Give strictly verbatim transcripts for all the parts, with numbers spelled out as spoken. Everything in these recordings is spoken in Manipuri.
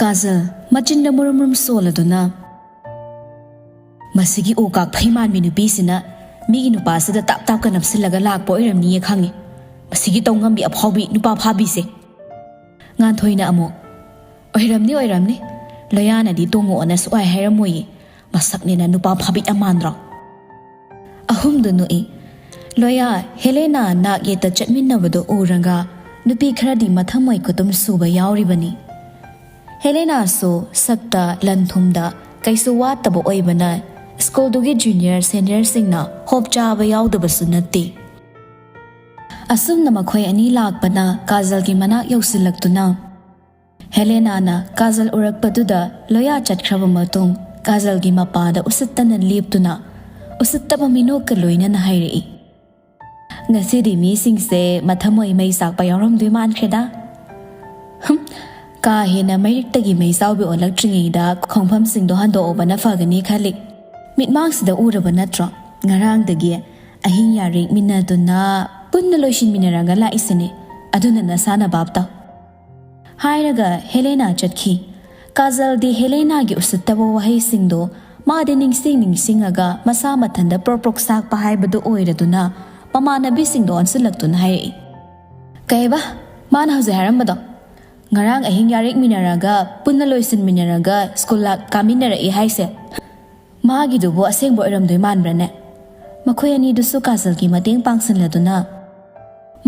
ꯀꯥꯖꯜ ꯃꯆꯤꯟꯗ ꯃꯨꯔꯨꯝ ꯃꯨꯔꯨꯝ ꯁꯣꯜꯂꯗꯨꯅ, "ꯃꯁꯤꯒꯤ ꯑꯣꯀꯥꯛ ꯐꯩ ꯃꯥꯟꯕꯤ ꯅꯨꯄꯤꯁꯤꯅ ꯃꯤꯒꯤ ꯅꯨꯄꯥꯁꯤꯗ ꯇꯥꯞ ꯇꯥꯞꯀ ꯅꯞꯁꯤꯜꯂꯒ ꯂꯥꯛꯄ ꯑꯣꯏꯔꯝꯅꯤꯌꯦ ꯈꯪꯉꯤ꯫ ꯃꯁꯤꯒꯤ ꯇꯧꯉꯝꯕꯤ ꯑꯐꯥꯎꯕꯤ ꯅꯨꯄꯥ ꯐꯥꯕꯤꯁꯦ"꯫ ꯉꯥꯟꯊꯣꯏꯅ ꯑꯃꯨꯛ, "ꯑꯣꯏꯔꯝꯅꯤ, ꯑꯣꯏꯔꯝꯅꯤ꯫ ꯂꯣꯌꯥꯅꯗꯤ ꯇꯣꯡꯉꯛꯑꯣꯅ ꯁꯨꯛꯍꯥꯏ ꯍꯥꯏꯔꯝꯃꯣꯏꯌꯦ꯫ ꯃꯁꯛꯅꯦꯅ ꯅꯨꯄꯥ ꯐꯥꯕꯤ ꯌꯥꯝ ꯃꯥꯟꯗ꯭ꯔꯣ?" ꯑꯍꯨꯝꯗꯨ ꯅꯣꯛꯏ꯫ ꯂꯣꯌꯥ, ꯍꯦꯂꯦꯅꯥ ꯅꯥꯛ ꯌꯦꯠꯇ ꯆꯠꯃꯤꯟꯅꯕꯗꯨ ꯎꯔꯒ ꯅꯨꯄꯤ ꯈꯔꯗꯤ ꯃꯊꯃꯣꯏ ꯈꯨꯇꯨꯝ ꯁꯨꯕ ꯌꯥꯎꯔꯤꯕꯅꯤ꯫ ꯍꯦꯂꯦꯅꯥꯁꯨ ꯁꯛꯇ ꯂꯟ ꯊꯨꯝꯗ ꯀꯩꯁꯨ ꯋꯥꯠꯇꯕ ꯑꯣꯏꯕꯅ ꯁ꯭ꯀꯨꯜꯗꯨꯒꯤ ꯖꯨꯅꯤꯌꯔ ꯁꯦꯅꯤꯌꯔꯁꯤꯡꯅ ꯍꯣꯞ ꯆꯥꯕ ꯌꯥꯎꯗꯕꯁꯨ ꯅꯠꯇꯦ꯫ ꯑꯁꯨꯝꯅ ꯃꯈꯣꯏ ꯑꯅꯤ ꯂꯥꯛꯄꯅ ꯀꯥꯖꯜꯒꯤ ꯃꯅꯥꯛ ꯌꯧꯁꯤꯜꯂꯛꯇꯨꯅ, ꯍꯦꯂꯦꯅꯥꯅ ꯀꯥꯖꯜ ꯎꯔꯛꯄꯗꯨꯗ ꯂꯣꯌꯥ ꯆꯠꯈ꯭ꯔꯕ ꯃꯇꯨꯡ ꯀꯥꯖꯜꯒꯤ ꯃꯄꯥꯗ ꯎꯁꯤꯠꯇꯅ ꯂꯦꯞꯇꯨꯅ ꯎꯁꯤꯠꯇꯕ ꯃꯤꯅꯣꯛꯀ ꯂꯣꯏꯅꯅ ꯍꯥꯏꯔꯛꯏ, "ꯉꯁꯤꯗꯤ ꯃꯤꯁꯤꯡꯁꯦ ꯃꯊꯃꯣꯏ ꯃꯩ ꯆꯥꯛꯄ ꯌꯥꯎꯔꯝꯗꯣꯏ ꯃꯥꯟꯈ꯭ꯔꯦꯗ꯫ ꯍꯨꯝ, ꯀꯥ ꯍꯦꯟꯅ ꯃꯩꯔꯤꯛꯇꯒꯤ ꯃꯩ ꯆꯥꯎꯕꯤ ꯑꯣꯜꯂꯛꯇ꯭ꯔꯤꯉꯩꯗ ꯈꯣꯡꯐꯝꯁꯤꯡꯗꯣ ꯍꯟꯗꯣꯛꯍꯧꯕꯅ ꯐꯒꯅꯤ ꯈꯜꯂꯤ꯫ ꯃꯤꯠꯃꯥꯡꯁꯤꯗ ꯎꯔꯕ ꯅꯠꯇ꯭ꯔꯣ? ꯉꯔꯥꯡꯗꯒꯤ ꯑꯍꯤꯡ ꯌꯥꯔꯦꯛꯃꯤꯟꯅꯗꯨꯅ ꯄꯨꯟꯅ ꯂꯣꯏꯁꯤꯟꯃꯤꯟꯅꯔꯒ ꯂꯥꯛꯏꯁꯤꯅꯦ꯫ ꯑꯗꯨꯅ ꯅꯁꯥꯅ ꯚꯥꯞ ꯇꯧ"꯫ ꯍꯥꯏꯔꯒ ꯍꯦꯂꯦꯅꯥ ꯆꯠꯈꯤ꯫ ꯀꯥꯖꯜꯗꯤ ꯍꯦꯂꯦꯅꯥꯒꯤ ꯎꯁꯤꯠꯇꯕ ꯋꯥꯍꯩꯁꯤꯡꯗꯣ ꯃꯥꯗꯤ ꯅꯤꯡꯁꯤꯡ ꯅꯤꯡꯁꯤꯡꯉꯒ ꯃꯁꯥ ꯃꯊꯟꯇ ꯄ꯭ꯔꯣꯛ ꯄ꯭ꯔꯣꯛ ꯆꯥꯛꯄ ꯍꯥꯏꯕꯗꯨ ꯑꯣꯏꯔꯗꯨꯅ ꯃꯃꯥꯟꯅꯕꯤꯁꯤꯡꯗꯣ ꯑꯣꯟꯁꯤꯜꯂꯛꯇꯨꯅ ꯍꯥꯏꯔꯛꯏ, "ꯀꯩꯕ? ꯃꯥꯅ ꯍꯧꯖꯤꯛ ꯍꯥꯏꯔꯝꯕꯗꯣ? ꯉꯔꯥꯡ ꯑꯍꯤꯡ ꯌꯥꯔꯦꯛꯃꯤꯟꯅꯔꯒ ꯄꯨꯟꯅ ꯂꯣꯏꯁꯤꯟꯃꯤꯟꯅꯔꯒ ꯁ꯭ꯀꯨꯜ ꯂꯥꯛ ꯀꯥꯃꯤꯟꯅꯔꯛꯏ ꯍꯥꯏꯁꯦ, ꯃꯥꯒꯤꯗꯨꯕꯨ ꯑꯁꯦꯡꯕ ꯑꯣꯏꯔꯝꯗꯣꯏ ꯃꯥꯟꯕ꯭ꯔꯅꯦ?" ꯃꯈꯣꯏ ꯑꯅꯤꯗꯨꯁꯨ ꯀꯥꯖꯜꯒꯤ ꯃꯇꯦꯡ ꯄꯥꯡꯁꯤꯜꯂꯗꯨꯅ,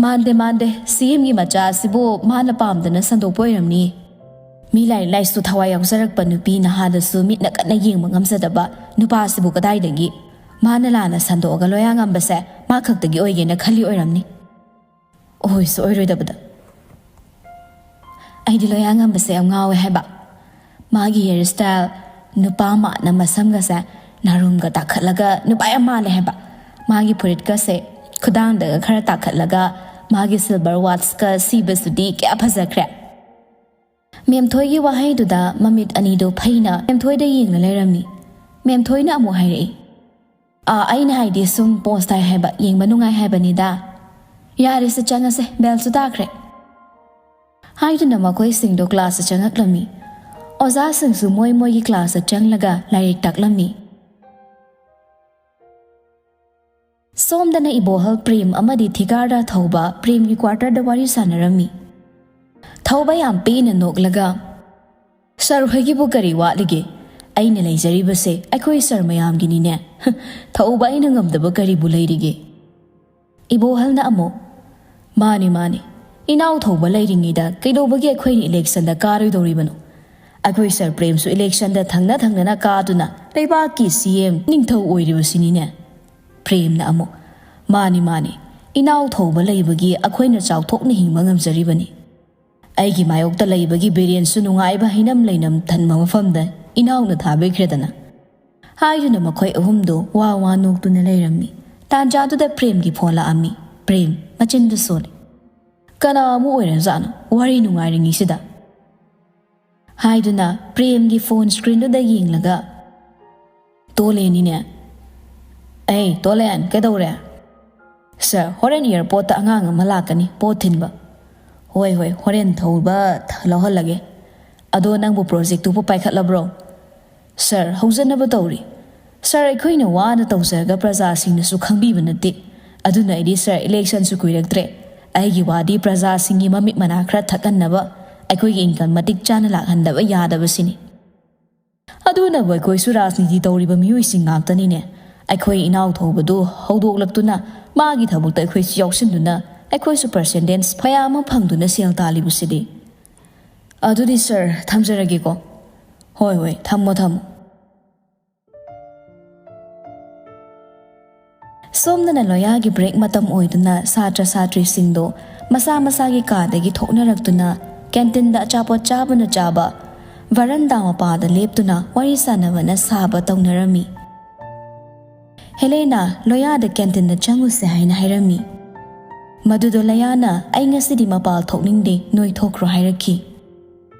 "ꯃꯥꯟꯗꯦ, ꯃꯥꯟꯗꯦ, ꯁꯤ ꯑꯦꯝꯒꯤ ꯃꯆꯥ ꯑꯁꯤꯕꯨ ꯃꯥꯅ ꯄꯥꯝꯗꯅ ꯁꯟꯗꯣꯛꯄ ꯑꯣꯏꯔꯝꯅꯤ꯫ ꯃꯤ ꯂꯥꯏꯔꯤꯛ ꯂꯥꯏꯁꯨ ꯊꯋꯥꯏ ꯌꯥꯎꯖꯔꯛꯄ ꯅꯨꯄꯤ ꯅꯍꯥꯗꯁꯨ ꯃꯤꯠꯅ ꯀꯟꯅ ꯌꯦꯡꯕ ꯉꯝꯖꯗꯕ ꯅꯨꯄꯥꯁꯤꯕꯨ ꯀꯗꯥꯏꯗꯒꯤ? ꯃꯥꯅ ꯂꯥꯟꯅ ꯁꯟꯗꯣꯛꯑꯒ ꯂꯣꯌꯥ ꯉꯝꯕꯁꯦ ꯃꯥ ꯈꯛꯇꯒꯤ ꯑꯣꯏꯒꯦꯅ ꯈꯜꯂꯤ ꯑꯣꯏꯔꯝꯅꯤ꯫ ꯑꯣꯏꯁꯨ ꯑꯣꯏꯔꯣꯏꯗꯕꯗ꯫ ꯑꯩꯗꯤ ꯂꯣꯌꯥ ꯉꯝꯕꯁꯦ ꯌꯥꯝ ꯉꯥꯎꯋꯦ ꯍꯥꯏꯕ꯫ ꯃꯥꯒꯤ ꯍꯤꯌꯔ ꯁ꯭ꯇꯥꯏꯜ, ꯅꯨꯄꯥ ꯃꯥꯟꯅ ꯃꯁꯝꯒꯁꯦ ꯅꯥꯔꯨꯝꯒ ꯇꯥꯈꯠꯂꯒ ꯅꯨꯄꯥ ꯌꯥꯝ ꯃꯥꯜꯂꯦ ꯍꯥꯏꯕ꯫ ꯃꯥꯒꯤ ꯐꯨꯔꯤꯠꯀꯁꯦ ꯈꯨꯗꯥꯡꯗꯒ ꯈꯔ ꯇꯥꯈꯠꯂꯒ ꯃꯥꯒꯤ ꯁꯤꯜꯚꯔ ꯋꯥꯠꯆꯀ ꯁꯤꯕꯁꯤꯗꯤ ꯀꯌꯥ ꯐꯖꯈ꯭ꯔꯦ"꯫ ꯃꯦꯝꯊꯣꯏꯒꯤ ꯋꯥꯍꯩꯗꯨꯗ ꯃꯃꯤꯠ ꯑꯅꯤꯗꯨ ꯐꯩꯅ ꯃꯦꯝꯊꯣꯏꯗ ꯌꯦꯡꯂ ꯂꯩꯔꯝꯃꯤ꯫ ꯃꯦꯝꯊꯣꯏꯅ ꯑꯃꯨꯛ ꯍꯥꯏꯔꯛꯏ, "ꯑꯥ, ꯑꯩꯅ ꯍꯥꯏꯗꯤ ꯁꯨꯝ ꯄꯣꯁ ꯇꯥꯏ ꯍꯥꯏꯕ, ꯌꯦꯡꯕ ꯅꯨꯡꯉꯥꯏ ꯍꯥꯏꯕꯅꯤꯗ꯫ ꯌꯥꯔꯦꯁꯦ, ꯆꯪꯉꯁꯦ, ꯕꯦꯜꯁꯨ ꯇꯥꯈ꯭ꯔꯦ"꯫ ꯍꯥꯏꯗꯨꯅ ꯃꯈꯣꯏꯁꯤꯡꯗꯣ ꯀ꯭ꯂꯥꯁꯇ ꯆꯪꯉꯛꯂꯝꯃꯤ꯫ ꯑꯣꯖꯥꯁꯤꯡꯁꯨ ꯃꯣꯏ ꯃꯣꯏꯒꯤ ꯀ꯭ꯂꯥꯁꯇ ꯆꯪꯂꯒ ꯂꯥꯏꯔꯤꯛ ꯇꯥꯛꯂꯝꯃꯤ꯫ ꯁꯣꯝꯗꯅ ꯏꯕꯣꯍꯜ ꯄ꯭ꯔꯦꯝ ꯑꯃꯗꯤ ꯊꯤꯀꯥꯔꯗ ꯊꯧꯕ ꯄ꯭ꯔꯦꯝꯒꯤ ꯀ꯭ꯋꯥꯔꯇꯔꯗ ꯋꯥꯔꯤ ꯁꯥꯟꯅꯔꯝꯃꯤ꯫ ꯊꯧꯕ ꯌꯥꯝ ꯄꯦꯅ ꯅꯣꯛꯂꯒ, "ꯁꯥꯔ ꯍꯣꯏꯒꯤꯕꯨ ꯀꯔꯤ ꯋꯥꯠꯂꯤꯒꯦ? ꯑꯩꯅ ꯂꯩꯖꯔꯤꯕꯁꯦ ꯑꯩꯈꯣꯏ ꯁꯥꯔ ꯃꯌꯥꯝꯒꯤꯅꯤꯅꯦ꯫ ꯊꯧꯕ ꯑꯩꯅ ꯉꯝꯗꯕ ꯀꯔꯤꯕꯨ ꯂꯩꯔꯤꯒꯦ?" ꯏꯕꯣꯍꯜꯅ ꯑꯃꯨꯛ, "ꯃꯥꯅꯤ, ꯃꯥꯅꯤ, ꯏꯅꯥꯎ ꯊꯧꯕ ꯂꯩꯔꯤꯉꯩꯗ ꯀꯩꯗꯧꯕꯒꯤ ꯑꯩꯈꯣꯏꯅ ꯏꯂꯦꯛꯁꯟꯗ ꯀꯥꯔꯣꯏꯗꯧꯔꯤꯕꯅꯣ? ꯑꯩꯈꯣꯏ ꯁꯥꯔ ꯄ꯭ꯔꯦꯝꯁꯨ ꯏꯂꯦꯛꯁꯟꯗ ꯊꯪꯅ ꯊꯪꯅꯅ ꯀꯥꯗꯨꯅ ꯂꯩꯕꯥꯛꯀꯤ ꯁꯤ ꯑꯦꯝ ꯅꯤꯡꯊꯧ ꯑꯣꯏꯔꯤꯕꯁꯤꯅꯤꯅꯦ꯫" ꯄ꯭ꯔꯦꯝꯅ ꯑꯃꯨꯛ, "ꯃꯥꯅꯤ, ꯃꯥꯅꯤ, ꯏꯅꯥꯎ ꯊꯧꯕ ꯂꯩꯕꯒꯤ ꯑꯩꯈꯣꯏꯅ ꯆꯥꯎꯊꯣꯛꯅ ꯍꯤꯡꯕ ꯉꯝꯖꯔꯤꯕꯅꯤ꯫ ꯑꯩꯒꯤ ꯃꯥꯌꯣꯛꯇ ꯂꯩꯕꯒꯤ ꯕꯤꯔꯦꯟꯁꯨ ꯅꯨꯡꯉꯥꯏꯕ ꯍꯩꯅꯝ ꯂꯩꯅꯝ ꯊꯟꯕ ꯃꯐꯝꯗ ꯏꯅꯥꯎꯅ ꯊꯥꯕꯤꯈ꯭ꯔꯦꯗꯅ꯫" ꯍꯥꯏꯗꯨꯅ ꯃꯈꯣꯏ ꯑꯍꯨꯝꯗꯨ ꯋꯥ ꯋꯥ ꯅꯣꯛꯇꯨꯅ ꯂꯩꯔꯝꯃꯤ꯫ ꯇꯥꯟꯖꯥꯗꯨꯗ ꯄ꯭ꯔꯦꯝꯒꯤ ꯐꯣꯟ ꯂꯥꯛꯑꯝꯃꯤ꯫ ꯄ꯭ꯔꯦꯝ ꯃꯆꯤꯟꯗꯨ ꯁꯣꯜꯂꯤ꯫ "ꯀꯅꯥ ꯑꯃꯨꯛ ꯑꯣꯏꯔꯖꯥꯠꯅꯣ ꯋꯥꯔꯤ ꯅꯨꯡꯉꯥꯏꯔꯤꯉꯩꯁꯤꯗ?" ꯍꯥꯏꯗꯨꯅ ꯄ꯭ꯔꯦꯝꯒꯤ ꯐꯣꯟ ꯁ꯭ꯀ꯭ꯔꯤꯟꯗꯨꯗ ꯌꯦꯡꯂꯒ, "ꯇꯣꯂꯦꯟꯅꯤꯅꯦ꯫ ꯑꯩ, ꯇꯣꯂꯦꯟ, ꯀꯩꯗꯧꯔꯦ?" "ꯁꯥꯔ, ꯍꯣꯔꯦꯟ ꯑꯦꯌꯥꯔꯄꯣꯔꯠꯇ ꯑꯉꯥꯡ ꯑꯃ ꯂꯥꯛꯀꯅꯤ ꯄꯣꯠ ꯊꯤꯟꯕ꯫" "ꯍꯣꯏ, ꯍꯣꯏ, ꯍꯣꯔꯦꯟ ꯊꯧꯕ ꯂꯧꯍꯜꯂꯒꯦ꯫ ꯑꯗꯣ ꯅꯪꯕꯨ ꯄ꯭ꯔꯣꯖꯦꯛꯇꯨꯕꯨ ꯄꯥꯏꯈꯠꯂꯕ꯭ꯔꯣ?" "ꯁꯥꯔ, ꯍꯧꯖꯅꯕ ꯇꯧꯔꯤ꯫ ꯁꯥꯔ, ꯑꯩꯈꯣꯏꯅ ꯋꯥꯅ ꯇꯧꯖꯔꯒ ꯄ꯭ꯔꯖꯥꯁꯤꯡꯅꯁꯨ ꯈꯪꯕꯤꯕ ꯅꯠꯇꯦ꯫ ꯑꯗꯨꯅ ꯑꯩꯗꯤ ꯁꯥꯔ, ꯏꯂꯦꯛꯁꯟꯁꯨ ꯀꯨꯏꯔꯛꯇ꯭ꯔꯦ꯫ ꯑꯩꯒꯤ ꯋꯥꯗꯤ ꯄ꯭ꯔꯖꯥꯁꯤꯡꯒꯤ ꯃꯃꯤꯠ ꯃꯅꯥ ꯈꯔ ꯊꯛꯍꯟꯅꯕ, ꯑꯩꯈꯣꯏꯒꯤ ꯏꯟꯀꯝ ꯃꯇꯤꯛ ꯆꯥꯅ ꯂꯥꯛꯍꯟꯗꯕ ꯌꯥꯗꯕꯁꯤꯅꯤ꯫ ꯑꯗꯨꯅꯕꯨ ꯑꯩꯈꯣꯏꯁꯨ ꯔꯥꯖꯅꯤꯇꯤ ꯇꯧꯔꯤꯕ ꯃꯤꯑꯣꯏꯁꯤꯡ ꯉꯥꯛꯇꯅꯤꯅꯦ꯫ ꯑꯩꯈꯣꯏ ꯏꯅꯥꯎ ꯊꯧꯕꯗꯨ ꯍꯧꯗꯣꯛꯂꯛꯇꯨꯅ ꯃꯥꯒꯤ ꯊꯕꯛꯇ ꯑꯩꯈꯣꯏꯁꯨ ꯌꯥꯎꯁꯤꯟꯗꯨꯅ ꯑꯩꯈꯣꯏꯁꯨ ꯄꯔꯁꯦꯟꯇꯦꯖ ꯐꯌꯥꯝ ꯑꯃ ꯐꯪꯗꯨꯅ ꯁꯦꯜ ꯇꯥꯜꯂꯤꯕꯁꯤꯗꯤ꯫ ꯑꯗꯨꯗꯤ ꯁꯥꯔ, ꯊꯝꯖꯔꯒꯦꯀꯣ꯫" "ꯍꯣꯏ, ꯍꯣꯏ, ꯊꯝꯃꯣ, ꯊꯝꯃꯣ꯫" ꯁꯣꯝꯗꯅ ꯂꯣꯌꯥꯒꯤ ꯕ꯭ꯔꯦꯛ ꯃꯇꯝ ꯑꯣꯏꯗꯨꯅ ꯁꯥꯇ꯭ꯔ ꯁꯥꯇ꯭ꯔꯤꯁꯤꯡꯗꯣ ꯃꯁꯥ ꯃꯁꯥꯒꯤ ꯀꯥꯗꯒꯤ ꯊꯣꯛꯅꯔꯛꯇꯨꯅ ꯀꯦꯟꯇꯤꯟꯗ ꯑꯆꯥꯄꯣꯠ ꯆꯥꯕꯅ ꯆꯥꯕ, ꯚꯔꯟꯗꯥ ꯃꯄꯥꯗ ꯂꯦꯞꯇꯨꯅ ꯋꯥꯔꯤ ꯁꯥꯟꯅꯕꯅ ꯁꯥꯕ ꯇꯧꯅꯔꯝꯃꯤ꯫ ꯍꯦꯂꯦꯅꯥ ꯂꯣꯌꯥꯗ ꯀꯦꯟꯇꯤꯟꯗ ꯆꯪꯉꯨꯁꯦ ꯍꯥꯏꯅ ꯍꯥꯏꯔꯝꯃꯤ꯫ ꯃꯗꯨꯗꯣ ꯂꯣꯌꯥꯅ, "ꯑꯩ ꯉꯁꯤꯗꯤ ꯃꯄꯥꯜ ꯊꯣꯛꯅꯤꯡꯗꯦ, ꯅꯣꯏ ꯊꯣꯛꯈ꯭ꯔꯣ" ꯍꯥꯏꯔꯛꯈꯤ꯫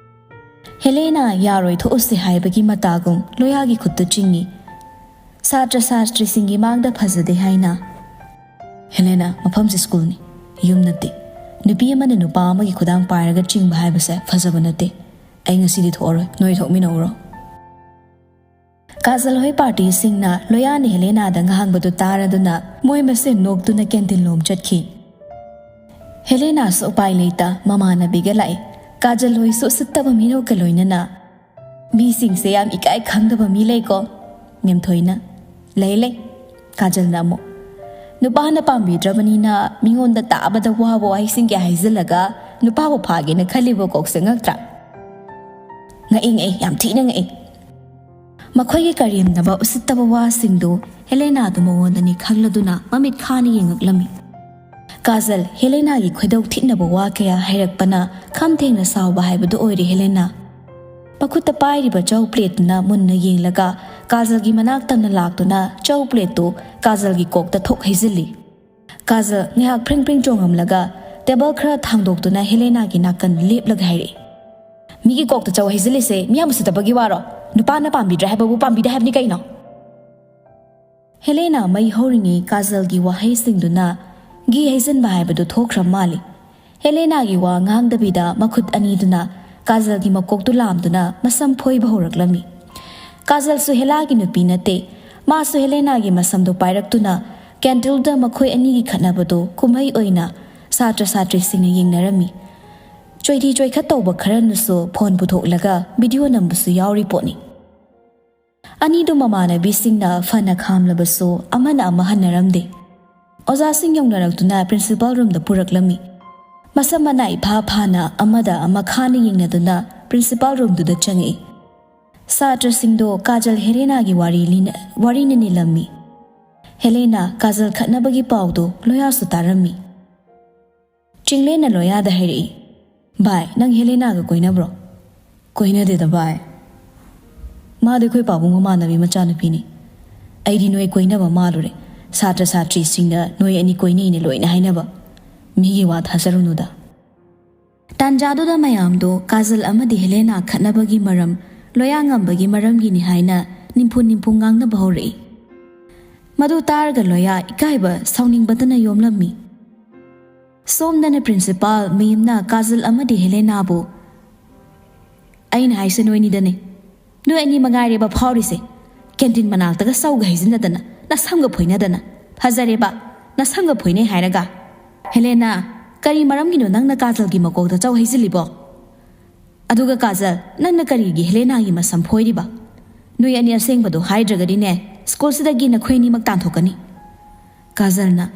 ꯍꯦꯂꯦꯅꯥ ꯌꯥꯔꯣꯏ ꯊꯣꯛꯎꯁꯦ ꯍꯥꯏꯕꯒꯤ ꯃꯇꯥꯒꯨꯝ ꯂꯣꯌꯥꯒꯤ ꯈꯨꯠꯇꯨ ꯆꯤꯡꯏ꯫ ꯁꯥꯇ꯭ꯔ ꯁꯥꯇ꯭ꯔꯤꯁꯤꯡꯒꯤ ꯃꯥꯡꯗ ꯐꯖꯗꯦ ꯍꯥꯏꯅ꯫ "ꯍꯦꯂꯦꯅꯥ, ꯃꯐꯝꯁꯦ ꯁ꯭ꯀꯨꯜꯅꯤ, ꯌꯨꯝ ꯅꯠꯇꯦ꯫ ꯅꯨꯄꯤ ꯑꯃꯅ ꯅꯨꯄꯥ ꯑꯃꯒꯤ ꯈꯨꯗꯥꯡ ꯄꯥꯏꯔꯒ ꯆꯤꯡꯕ ꯍꯥꯏꯕꯁꯦ ꯐꯖꯕ ꯅꯠꯇꯦ꯫ "ꯑꯩ ꯉꯁꯤꯗꯤ ꯊꯣꯛꯑꯔꯣꯏ, ꯅꯣꯏ ꯊꯣꯛꯃꯤꯟꯅꯧꯔꯣ꯫" ꯀꯥꯖꯜ ꯍꯣꯏ ꯄꯥꯔꯇꯤꯁꯤꯡꯅ ꯂꯣꯌꯥꯅ ꯍꯦꯂꯦꯅꯥꯗ ꯉꯥꯡꯕꯗꯨ ꯇꯥꯔꯗꯨꯅ ꯃꯣꯏ ꯃꯁꯦꯟ ꯅꯣꯛꯇꯨꯅ ꯀꯦꯟꯇꯤꯟ ꯂꯣꯝ ꯆꯠꯈꯤ꯫ ꯍꯦꯂꯦꯅꯥꯁꯨ ꯎꯄꯥꯏ ꯂꯩꯇ ꯃꯃꯥꯟꯅꯕꯤꯒ ꯂꯥꯛꯏ꯫ ꯀꯥꯖꯜ ꯍꯣꯏꯁꯨ ꯎꯁꯤꯠꯇꯕ ꯃꯤꯅꯣꯛꯀ ꯂꯣꯏꯅꯅ, "ꯃꯤꯁꯤꯡꯁꯦ ꯌꯥꯝ ꯏꯀꯥꯏ ꯈꯪꯗꯕ ꯃꯤ ꯂꯩꯀꯣ꯫" ꯃꯦꯝꯊꯣꯏꯅ, "ꯂꯩ ꯂꯩ꯫" ꯀꯥꯖꯜꯅ ꯑꯃꯨꯛ, "ꯅꯨꯄꯥꯅ ꯄꯥꯝꯕꯤꯗ꯭ꯔꯕꯅꯤꯅ ꯃꯤꯉꯣꯟꯗ ꯇꯥꯕꯗ ꯋꯥꯕ ꯋꯥꯍꯩꯁꯤꯡꯒꯤ ꯍꯥꯏꯖꯤꯜꯂꯒ ꯅꯨꯄꯥꯕꯨ ꯐꯥꯒꯦꯅ ꯈꯜꯂꯤꯕ ꯀꯣꯛꯁꯦ ꯉꯛꯇ꯭ꯔꯥ?" "ꯉꯛꯏ, ꯉꯛꯏ, ꯌꯥꯝ ꯊꯤꯅ ꯉꯛꯏ꯫" ꯃꯈꯣꯏꯒꯤ ꯀꯔꯦꯝꯅꯕ ꯎꯁꯤꯠꯇꯕ ꯋꯥꯁꯤꯡꯗꯨ ꯍꯦꯂꯦꯅꯥꯗꯨ ꯃꯉꯣꯟꯗꯅꯤ ꯈꯪꯂꯗꯨꯅ ꯃꯃꯤꯠ ꯈꯥꯅ ꯌꯦꯡꯉꯛꯂꯝꯃꯤ꯫ ꯀꯥꯖꯜ ꯍꯦꯂꯦꯅꯥꯒꯤ ꯈꯣꯏꯗꯧ ꯊꯤꯠꯅꯕ ꯋꯥ ꯀꯌꯥ ꯍꯥꯏꯔꯛꯄꯅ ꯈꯝ ꯊꯦꯡꯅ ꯁꯥꯎꯕ ꯍꯥꯏꯕꯗꯨ ꯑꯣꯏꯔꯦ ꯍꯦꯂꯦꯅꯥ꯫ ꯃꯈꯨꯠꯇ ꯄꯥꯏꯔꯤꯕ ꯆꯧ ꯄ꯭ꯂꯦꯠꯇꯨꯅ ꯃꯨꯟꯅ ꯌꯦꯡꯂꯒ ꯀꯥꯖꯜꯒꯤ ꯃꯅꯥꯛ ꯇꯝꯅ ꯂꯥꯛꯇꯨꯅ ꯆꯧ ꯄ꯭ꯂꯦꯠꯇꯨ ꯀꯥꯖꯜꯒꯤ ꯀꯣꯛꯇ ꯊꯣꯛ ꯍꯩꯖꯤꯜꯂꯤ꯫ ꯀꯥꯖꯜ ꯉꯥꯏꯍꯥꯛ ꯐ꯭ꯔꯤꯡ ꯐ꯭ꯔꯤꯡ ꯆꯣꯡꯉꯝꯂꯒ ꯇꯦꯕꯜ ꯈꯔ ꯊꯥꯡꯗꯣꯛꯇꯨꯅ ꯍꯦꯂꯦꯅꯥꯒꯤ ꯅꯥꯀꯟ ꯂꯦꯞꯂꯒ ꯍꯥꯏꯔꯛꯏ, "ꯃꯤꯒꯤ ꯀꯣꯛꯇ ꯆꯧ ꯍꯩꯖꯤꯜꯂꯤꯁꯦ ꯃꯤ ꯌꯥꯝ ꯎꯁꯤꯠꯇꯕꯒꯤ ꯋꯥꯔꯣ? ꯅꯨꯄꯥꯅ ꯄꯥꯝꯕꯤꯗ꯭ꯔꯦ ꯍꯥꯏꯕꯕꯨ ꯄꯥꯝꯕꯤꯗꯦ ꯍꯥꯏꯕꯅꯤ ꯀꯩꯅꯣ?" ꯍꯦꯂꯦꯅꯥ ꯃꯩ ꯍꯧꯔꯤꯉꯩ ꯀꯥꯖꯜꯒꯤ ꯋꯥꯍꯩꯁꯤꯡꯗꯨꯅ ꯘꯤ ꯍꯩꯖꯤꯟꯕ ꯍꯥꯏꯕꯗꯨ ꯊꯣꯛꯈ꯭ꯔ ꯃꯥꯜꯂꯤ꯫ ꯍꯦꯂꯦꯅꯥꯒꯤ ꯋꯥ ꯉꯥꯡꯗꯕꯤꯗ ꯃꯈꯨꯠ ꯑꯅꯤꯗꯨꯅ ꯀꯥꯖꯜꯒꯤ ꯃꯀꯣꯛꯇꯨ ꯂꯥꯝꯗꯨꯅ ꯃꯁꯝ ꯐꯣꯏꯕ ꯍꯧꯔꯛꯂꯝꯃꯤ꯫ ꯀꯥꯖꯜꯁꯨ ꯍꯦꯂꯥꯒꯤ ꯅꯨꯄꯤ ꯅꯠꯇꯦ꯫ ꯃꯥꯁꯨ ꯍꯦꯂꯦꯅꯥꯒꯤ ꯃꯁꯝꯗꯨ ꯄꯥꯏꯔꯛꯇꯨꯅ ꯀꯦꯟꯇꯤꯟꯗ ꯃꯈꯣꯏ ꯑꯅꯤꯒꯤ ꯈꯠꯅꯕꯗꯨ ꯀꯨꯝꯍꯩ ꯑꯣꯏꯅ ꯁꯥꯇ꯭ꯔ ꯁꯥꯇ꯭ꯔꯤꯁꯤꯡꯅ ꯌꯦꯡꯅꯔꯝꯃꯤ꯫ ꯆꯣꯏꯊꯤ ꯆꯣꯏꯈꯠ ꯇꯧꯕ ꯈꯔꯅꯁꯨ ꯐꯣꯟ ꯄꯨꯊꯣꯛꯂꯒ ꯚꯤꯗꯤꯑꯣ ꯅꯝꯕꯁꯨ ꯌꯥꯎꯔꯤ ꯄꯣꯠꯅꯤ꯫ ꯑꯅꯤꯗꯨ ꯃꯃꯥꯟꯅꯕꯤꯁꯤꯡꯅ ꯐꯅ ꯈꯥꯝꯂꯕꯁꯨ ꯑꯃꯅ ꯑꯃ ꯍꯟꯅꯔꯝꯗꯦ꯫ ꯑꯣꯖꯥꯁꯤꯡ ꯌꯧꯅꯔꯛꯇꯨꯅ ꯄ꯭ꯔꯤꯟꯁꯤꯄꯥꯜ ꯔꯨꯝꯗ ꯄꯨꯔꯛꯂꯝꯃꯤ꯫ ꯃꯁꯝ ꯃꯅꯥ ꯏꯐꯥ ꯐꯥꯅ ꯑꯃꯗ ꯑꯃ ꯈꯥꯅ ꯌꯦꯡꯅꯗꯨꯅ ꯄ꯭ꯔꯤꯟꯁꯤꯄꯥꯜ ꯔꯨꯝꯗꯨꯗ ꯆꯪꯉꯛꯏ꯫ ꯁꯥꯇ꯭ꯔꯁꯤꯡꯗꯣ ꯀꯥꯖꯜ ꯍꯦꯂꯦꯅꯥꯒꯤ ꯋꯥꯔꯤ ꯂꯤꯅ-, ꯋꯥꯔꯤꯅ ꯅꯤꯜꯂꯝꯃꯤ꯫ ꯍꯦꯂꯦꯅꯥ ꯀꯥꯖꯜ ꯈꯠꯅꯕꯒꯤ ꯄꯥꯎꯗꯣ ꯂꯣꯌꯥꯁꯨ ꯇꯥꯔꯝꯃꯤ꯫ ꯆꯤꯡꯂꯦꯟꯅ ꯂꯣꯌꯥꯗ ꯍꯥꯏꯔꯛꯏ, "ꯚꯥꯏ, ꯅꯪ ꯍꯦꯂꯦꯅꯥꯒ ꯀꯣꯏꯅꯕ꯭ꯔꯣ?" "ꯀꯣꯏꯅꯗꯦꯗ ꯚꯥꯏ꯫ ꯃꯥꯗꯤ ꯑꯩꯈꯣꯏ ꯄꯥꯕꯨꯡ ꯃꯃꯥꯟꯅꯕꯤ ꯃꯆꯥꯅꯨꯄꯤꯅꯤ꯫ ꯑꯩꯗꯤ ꯅꯣꯏ ꯀꯣꯏꯅꯕ ꯃꯥꯜꯂꯨꯔꯦ꯫ ꯁꯥꯇ꯭ꯔ ꯁꯥꯇ꯭ꯔꯤꯁꯤꯡꯅ ꯅꯣꯏ ꯑꯅꯤ ꯀꯣꯏꯅꯩꯅ ꯂꯣꯏꯅ ꯍꯥꯏꯅꯕ꯫ ꯃꯤꯒꯤ ꯋꯥ ꯊꯥꯖꯔꯨꯅꯨꯗ꯫" ꯇꯥꯟꯖꯥꯗꯨꯗ ꯃꯌꯥꯝꯗꯣ ꯀꯥꯖꯜ ꯑꯃꯗꯤ ꯍꯦꯂꯦꯅꯥ ꯈꯠꯅꯕꯒꯤ ꯃꯔꯝ ꯂꯣꯌꯥ ꯉꯝꯕꯒꯤ ꯃꯔꯝꯒꯤꯅꯤ ꯍꯥꯏꯅ ꯅꯤꯝꯐꯨ ꯅꯤꯝꯐꯨ ꯉꯥꯡꯅꯕ ꯍꯧꯔꯛꯏ꯫ ꯃꯗꯨ ꯇꯥꯔꯒ ꯂꯣꯌꯥ ꯏꯀꯥꯏꯕ ꯁꯥꯎꯅꯤꯡꯕꯇꯅ ꯌꯣꯝꯂꯝꯃꯤ꯫ ꯁꯣꯝꯗꯅ ꯄ꯭ꯔꯤꯟꯁꯤꯄꯥꯜ ꯃꯦꯝꯅ ꯀꯥꯖꯜ ꯑꯃꯗꯤ ꯍꯦꯂꯦꯅꯥꯕꯨ ꯑꯩꯅ ꯍꯥꯏꯁꯦ ꯅꯣꯏꯅꯤꯗꯅꯦ꯫ ꯅꯣꯏ ꯑꯅꯤ ꯃꯉꯥꯏꯔꯦꯕ ꯐꯥꯎꯔꯤꯁꯦ꯫ ꯀꯦꯟꯇꯤꯟ ꯃꯅꯥꯛꯇꯒ ꯆꯧꯒ ꯍꯩꯖꯤꯟꯅꯗꯅ, ꯅꯁꯝꯒ ꯐꯣꯏꯅꯗꯅ꯫ ꯐꯖꯔꯦꯕ, ꯅꯁꯝꯒ ꯐꯣꯏꯅꯩ ꯍꯥꯏꯔꯒ꯫ ꯍꯦꯂꯦꯅꯥ, ꯀꯔꯤ ꯃꯔꯝꯒꯤꯅꯣ ꯅꯪꯅ ꯀꯥꯖꯜꯒꯤ ꯃꯀꯣꯛꯇ ꯆꯧ ꯍꯩꯖꯤꯜꯂꯤꯕꯣ? ꯑꯗꯨꯒ ꯀꯥꯖꯜ, ꯅꯪꯅ ꯀꯔꯤꯒꯤ ꯍꯦꯂꯦꯅꯥꯒꯤ ꯃꯁꯝ ꯐꯣꯏꯔꯤꯕ? ꯅꯣꯏ ꯑꯅꯤ ꯑꯁꯦꯡꯕꯗꯣ ꯍꯥꯏꯗ꯭ꯔꯒꯗꯤꯅꯦ, ꯁ꯭ꯀꯨꯜꯁꯤꯗꯒꯤ ꯅꯈꯣꯏ ꯑꯅꯤꯃꯛ ꯇꯥꯟꯊꯣꯛꯀꯅꯤ꯫ ꯀꯥꯖꯜꯅ,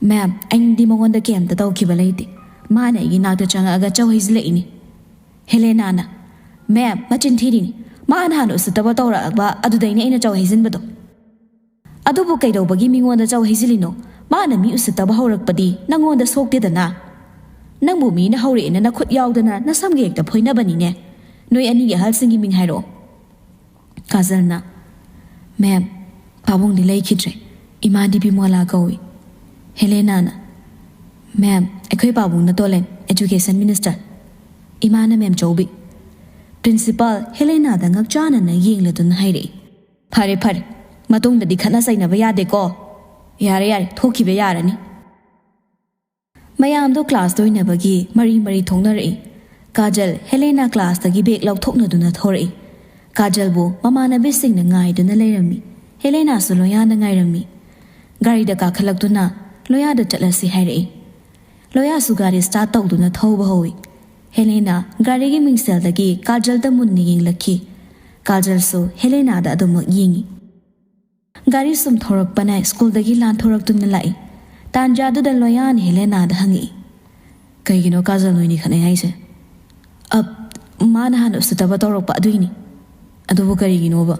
"ꯃꯦꯝ, ꯑꯩꯗꯤ ꯃꯉꯣꯟꯗ ꯀꯩꯝꯇ ꯇꯧꯈꯤꯕ ꯂꯩꯇꯦ꯫ ꯃꯥꯅ ꯑꯩꯒꯤ ꯅꯥꯛꯇ ꯆꯪꯉꯛꯑꯒ ꯆꯧ ꯍꯩꯖꯤꯜꯂꯛꯏꯅꯤ꯫" ꯍꯦꯂꯦꯅꯥꯅ, "ꯃꯦꯝ, ꯃꯆꯤꯟ ꯊꯤꯔꯤꯅꯤ꯫ ꯃꯥ ꯅꯍꯥꯟ ꯎꯁꯤꯠꯇꯕ ꯇꯧꯔꯛꯑꯕ ꯑꯗꯨꯗꯩꯅꯦ ꯑꯩꯅ ꯆꯧ ꯍꯩꯖꯤꯟꯕꯗꯣ꯫" "ꯑꯗꯨꯕꯨ ꯀꯩꯗꯧꯕꯒꯤ ꯃꯤꯉꯣꯟꯗ ꯆꯧ ꯍꯩꯖꯤꯜꯂꯤꯅꯣ? ꯃꯥꯅ ꯃꯤ ꯎꯁꯤꯠꯇꯕ ꯍꯧꯔꯛꯄꯗꯤ ꯅꯪꯉꯣꯟꯗ ꯁꯣꯛꯇꯦꯗꯅ꯫ ꯅꯪꯕꯨ ꯃꯤꯅ ꯍꯧꯔꯛꯑꯦꯅ ꯅꯈꯨꯠ ꯌꯥꯎꯗꯅ ꯅꯁꯝꯒ ꯍꯦꯛꯇ ꯐꯣꯏꯅꯕꯅꯤꯅꯦ꯫ ꯅꯣꯏ ꯑꯅꯤꯒꯤ ꯑꯍꯜꯁꯤꯡꯒꯤ ꯃꯤꯡ ꯍꯥꯏꯔꯛꯑꯣ꯫" ꯀꯥꯖꯜꯅ, "ꯃꯦꯝ, ꯄꯥꯕꯨꯡꯗꯤ ꯂꯩꯈꯤꯗ꯭ꯔꯦ꯫ ꯏꯃꯥꯗꯤ ꯕꯤꯃꯣꯂꯥ ꯀꯧꯏ꯫" ꯍꯦꯂꯦꯅꯥꯅ, "ꯃꯦꯝ, ꯑꯩꯈꯣꯏ ꯄꯥꯕꯨꯡꯅ ꯇꯣꯂꯦꯟ, education minister꯫ ꯏꯃꯥꯅ ꯃꯦꯝ ꯆꯧꯕꯤ꯫" ꯄ꯭ꯔꯤꯟꯁꯤꯄꯥꯜ ꯍꯦꯂꯦꯅꯥꯗ ꯉꯛꯆꯥꯅꯅ ꯌꯦꯡꯂꯗꯨꯅ ꯍꯥꯏꯔꯛꯏ, "ꯐꯔꯦ, ꯐꯔꯦ꯫ ꯃꯇꯨꯡꯗꯗꯤ ꯈꯠꯅ ꯆꯩꯅꯕ ꯌꯥꯗꯦꯀꯣ꯫ ꯌꯥꯔꯦ, ꯌꯥꯔꯦ, ꯊꯣꯛꯈꯤꯕ ꯌꯥꯔꯅꯤ꯫" ꯃꯌꯥꯝꯗꯣ ꯀ꯭ꯂꯥꯁ ꯂꯣꯏꯅꯕꯒꯤ ꯃꯔꯤ ꯃꯔꯤ ꯊꯣꯛꯅꯔꯛꯏ꯫ ꯀꯥꯖꯜ ꯍꯦꯂꯦꯅꯥ ꯀ꯭ꯂꯥꯁꯇꯒꯤ ꯕꯦꯒ ꯂꯧꯊꯣꯛꯅꯗꯨꯅ ꯊꯣꯔꯛꯏ꯫ ꯀꯥꯖꯜꯕꯨ ꯃꯃꯥꯟꯅꯕꯤꯁꯤꯡꯅ ꯉꯥꯏꯗꯨꯅ ꯂꯩꯔꯝꯃꯤ꯫ ꯍꯦꯂꯦꯅꯥꯁꯨ ꯂꯣꯌꯥꯗ ꯉꯥꯏꯔꯝꯃꯤ꯫ ꯒꯥꯔꯤꯗ ꯀꯥꯈꯠꯂꯛꯇꯨꯅ ꯂꯣꯌꯥꯗ ꯆꯠꯂꯁꯤ ꯍꯥꯏꯔꯛꯏ꯫ ꯂꯣꯌꯥꯁꯨ ꯒꯥꯔꯤ ꯁ꯭ꯇꯥꯔꯠ ꯇꯧꯗꯨꯅ ꯊꯧꯕ ꯍꯧꯏ꯫ ꯍꯦꯂꯦꯅꯥ ꯒꯥꯔꯤꯒꯤ ꯃꯤꯡꯁꯦꯜꯗꯒꯤ ꯀꯥꯖꯜꯗ ꯃꯨꯟꯅ ꯌꯦꯡꯂꯛꯈꯤ꯫ ꯀꯥꯖꯜꯁꯨ ꯍꯦꯂꯦꯅꯥꯗ ꯑꯗꯨꯃꯛ ꯌꯦꯡꯏ꯫ ꯒꯥꯔꯤ ꯁꯨꯝ ꯊꯧꯔꯛꯄꯅ ꯁ꯭ꯀꯨꯜꯗꯒꯤ ꯂꯥꯟꯊꯣꯔꯛꯇꯨꯅ ꯂꯥꯛꯏ꯫ ꯇꯥꯟꯖꯥꯗꯨꯗ ꯂꯣꯌꯥꯅ ꯍꯦꯂꯦꯅꯥꯗ ꯍꯪꯉꯛꯏ, "ꯀꯩꯒꯤꯅꯣ ꯀꯥꯖꯜ ꯅꯣꯏꯅꯤ ꯈꯠꯅꯩ ꯍꯥꯏꯁꯦ?" "ꯑꯞ, ꯃꯥꯅ ꯍꯥꯟꯅ ꯎꯁꯤꯠꯇꯕ ꯇꯧꯔꯛꯄ ꯑꯗꯨꯏꯅꯤ꯫" "ꯑꯗꯨꯕꯨ ꯀꯔꯤꯒꯤꯅꯣꯕ?"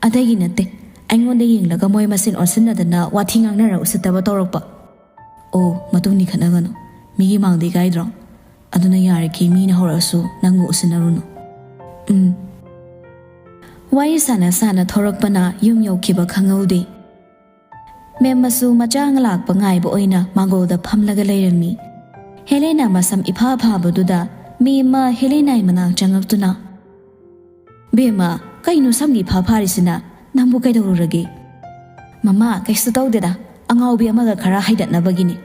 "ꯑꯇꯩꯒꯤ ꯅꯠꯇꯦ, ꯑꯩꯉꯣꯟꯗ ꯌꯦꯡꯂꯒ ꯃꯣꯏ ꯃꯁꯦꯟ ꯑꯣꯟꯁꯤꯟꯅꯗꯅ ꯋꯥꯊꯤ ꯉꯥꯡꯅꯔ ꯎꯁꯤꯠꯇꯕ ꯇꯧꯔꯛꯄ꯫" "ꯑꯣ, ꯃꯇꯨꯡꯗꯤ ꯈꯠꯅꯒꯅꯨ꯫ ꯃꯤꯒꯤ ꯃꯥꯡꯗ ꯏꯀꯥꯏꯗ꯭ꯔꯣ? ꯑꯗꯨꯅ ꯌꯥꯔꯤꯈꯩ ꯃꯤꯅ ꯍꯧꯔꯛꯑꯁꯨ ꯅꯪꯕꯨ ꯎꯁꯤꯟꯅꯔꯨꯅꯨ꯫" ꯎꯝ꯫ ꯋꯥꯔꯤ ꯁꯥꯟꯅ ꯁꯥꯟꯅ ꯊꯧꯔꯛꯄꯅ ꯌꯨꯝ ꯌꯧꯈꯤꯕ ꯈꯪꯍꯧꯗꯦ꯫ ꯃꯦꯝ ꯃꯁꯨ ꯃꯆꯥ ꯂꯥꯛꯄ ꯉꯥꯏꯕ ꯑꯣꯏꯅ ꯃꯥꯡꯒꯣꯜꯗ ꯐꯝꯂꯒ ꯂꯩꯔꯝꯃꯤ꯫ ꯍꯦꯂꯦꯅꯥ ꯃꯁꯝ ꯏꯐꯥ ꯐꯥꯕꯗꯨꯗ ꯃꯦꯝꯃ ꯍꯦꯂꯦꯅꯥꯒꯤ ꯃꯅꯥꯛ ꯆꯪꯉꯛꯇꯨꯅ, "ꯕꯦꯝꯃ, ꯀꯩꯅꯣ ꯁꯝꯒꯤ ꯏꯐꯥ ꯐꯥꯔꯤꯁꯤꯅ? ꯅꯪꯕꯨ ꯀꯩꯗꯧꯔꯨꯔꯒꯦ?" "ꯃꯃꯥ, ꯀꯩꯁꯨ ꯇꯧꯗꯦꯗ, ꯑꯉꯥꯎꯕꯤ ꯑꯃꯒ ꯈꯔ ꯍꯥꯏꯗꯠꯅꯕꯒꯤꯅꯤ꯫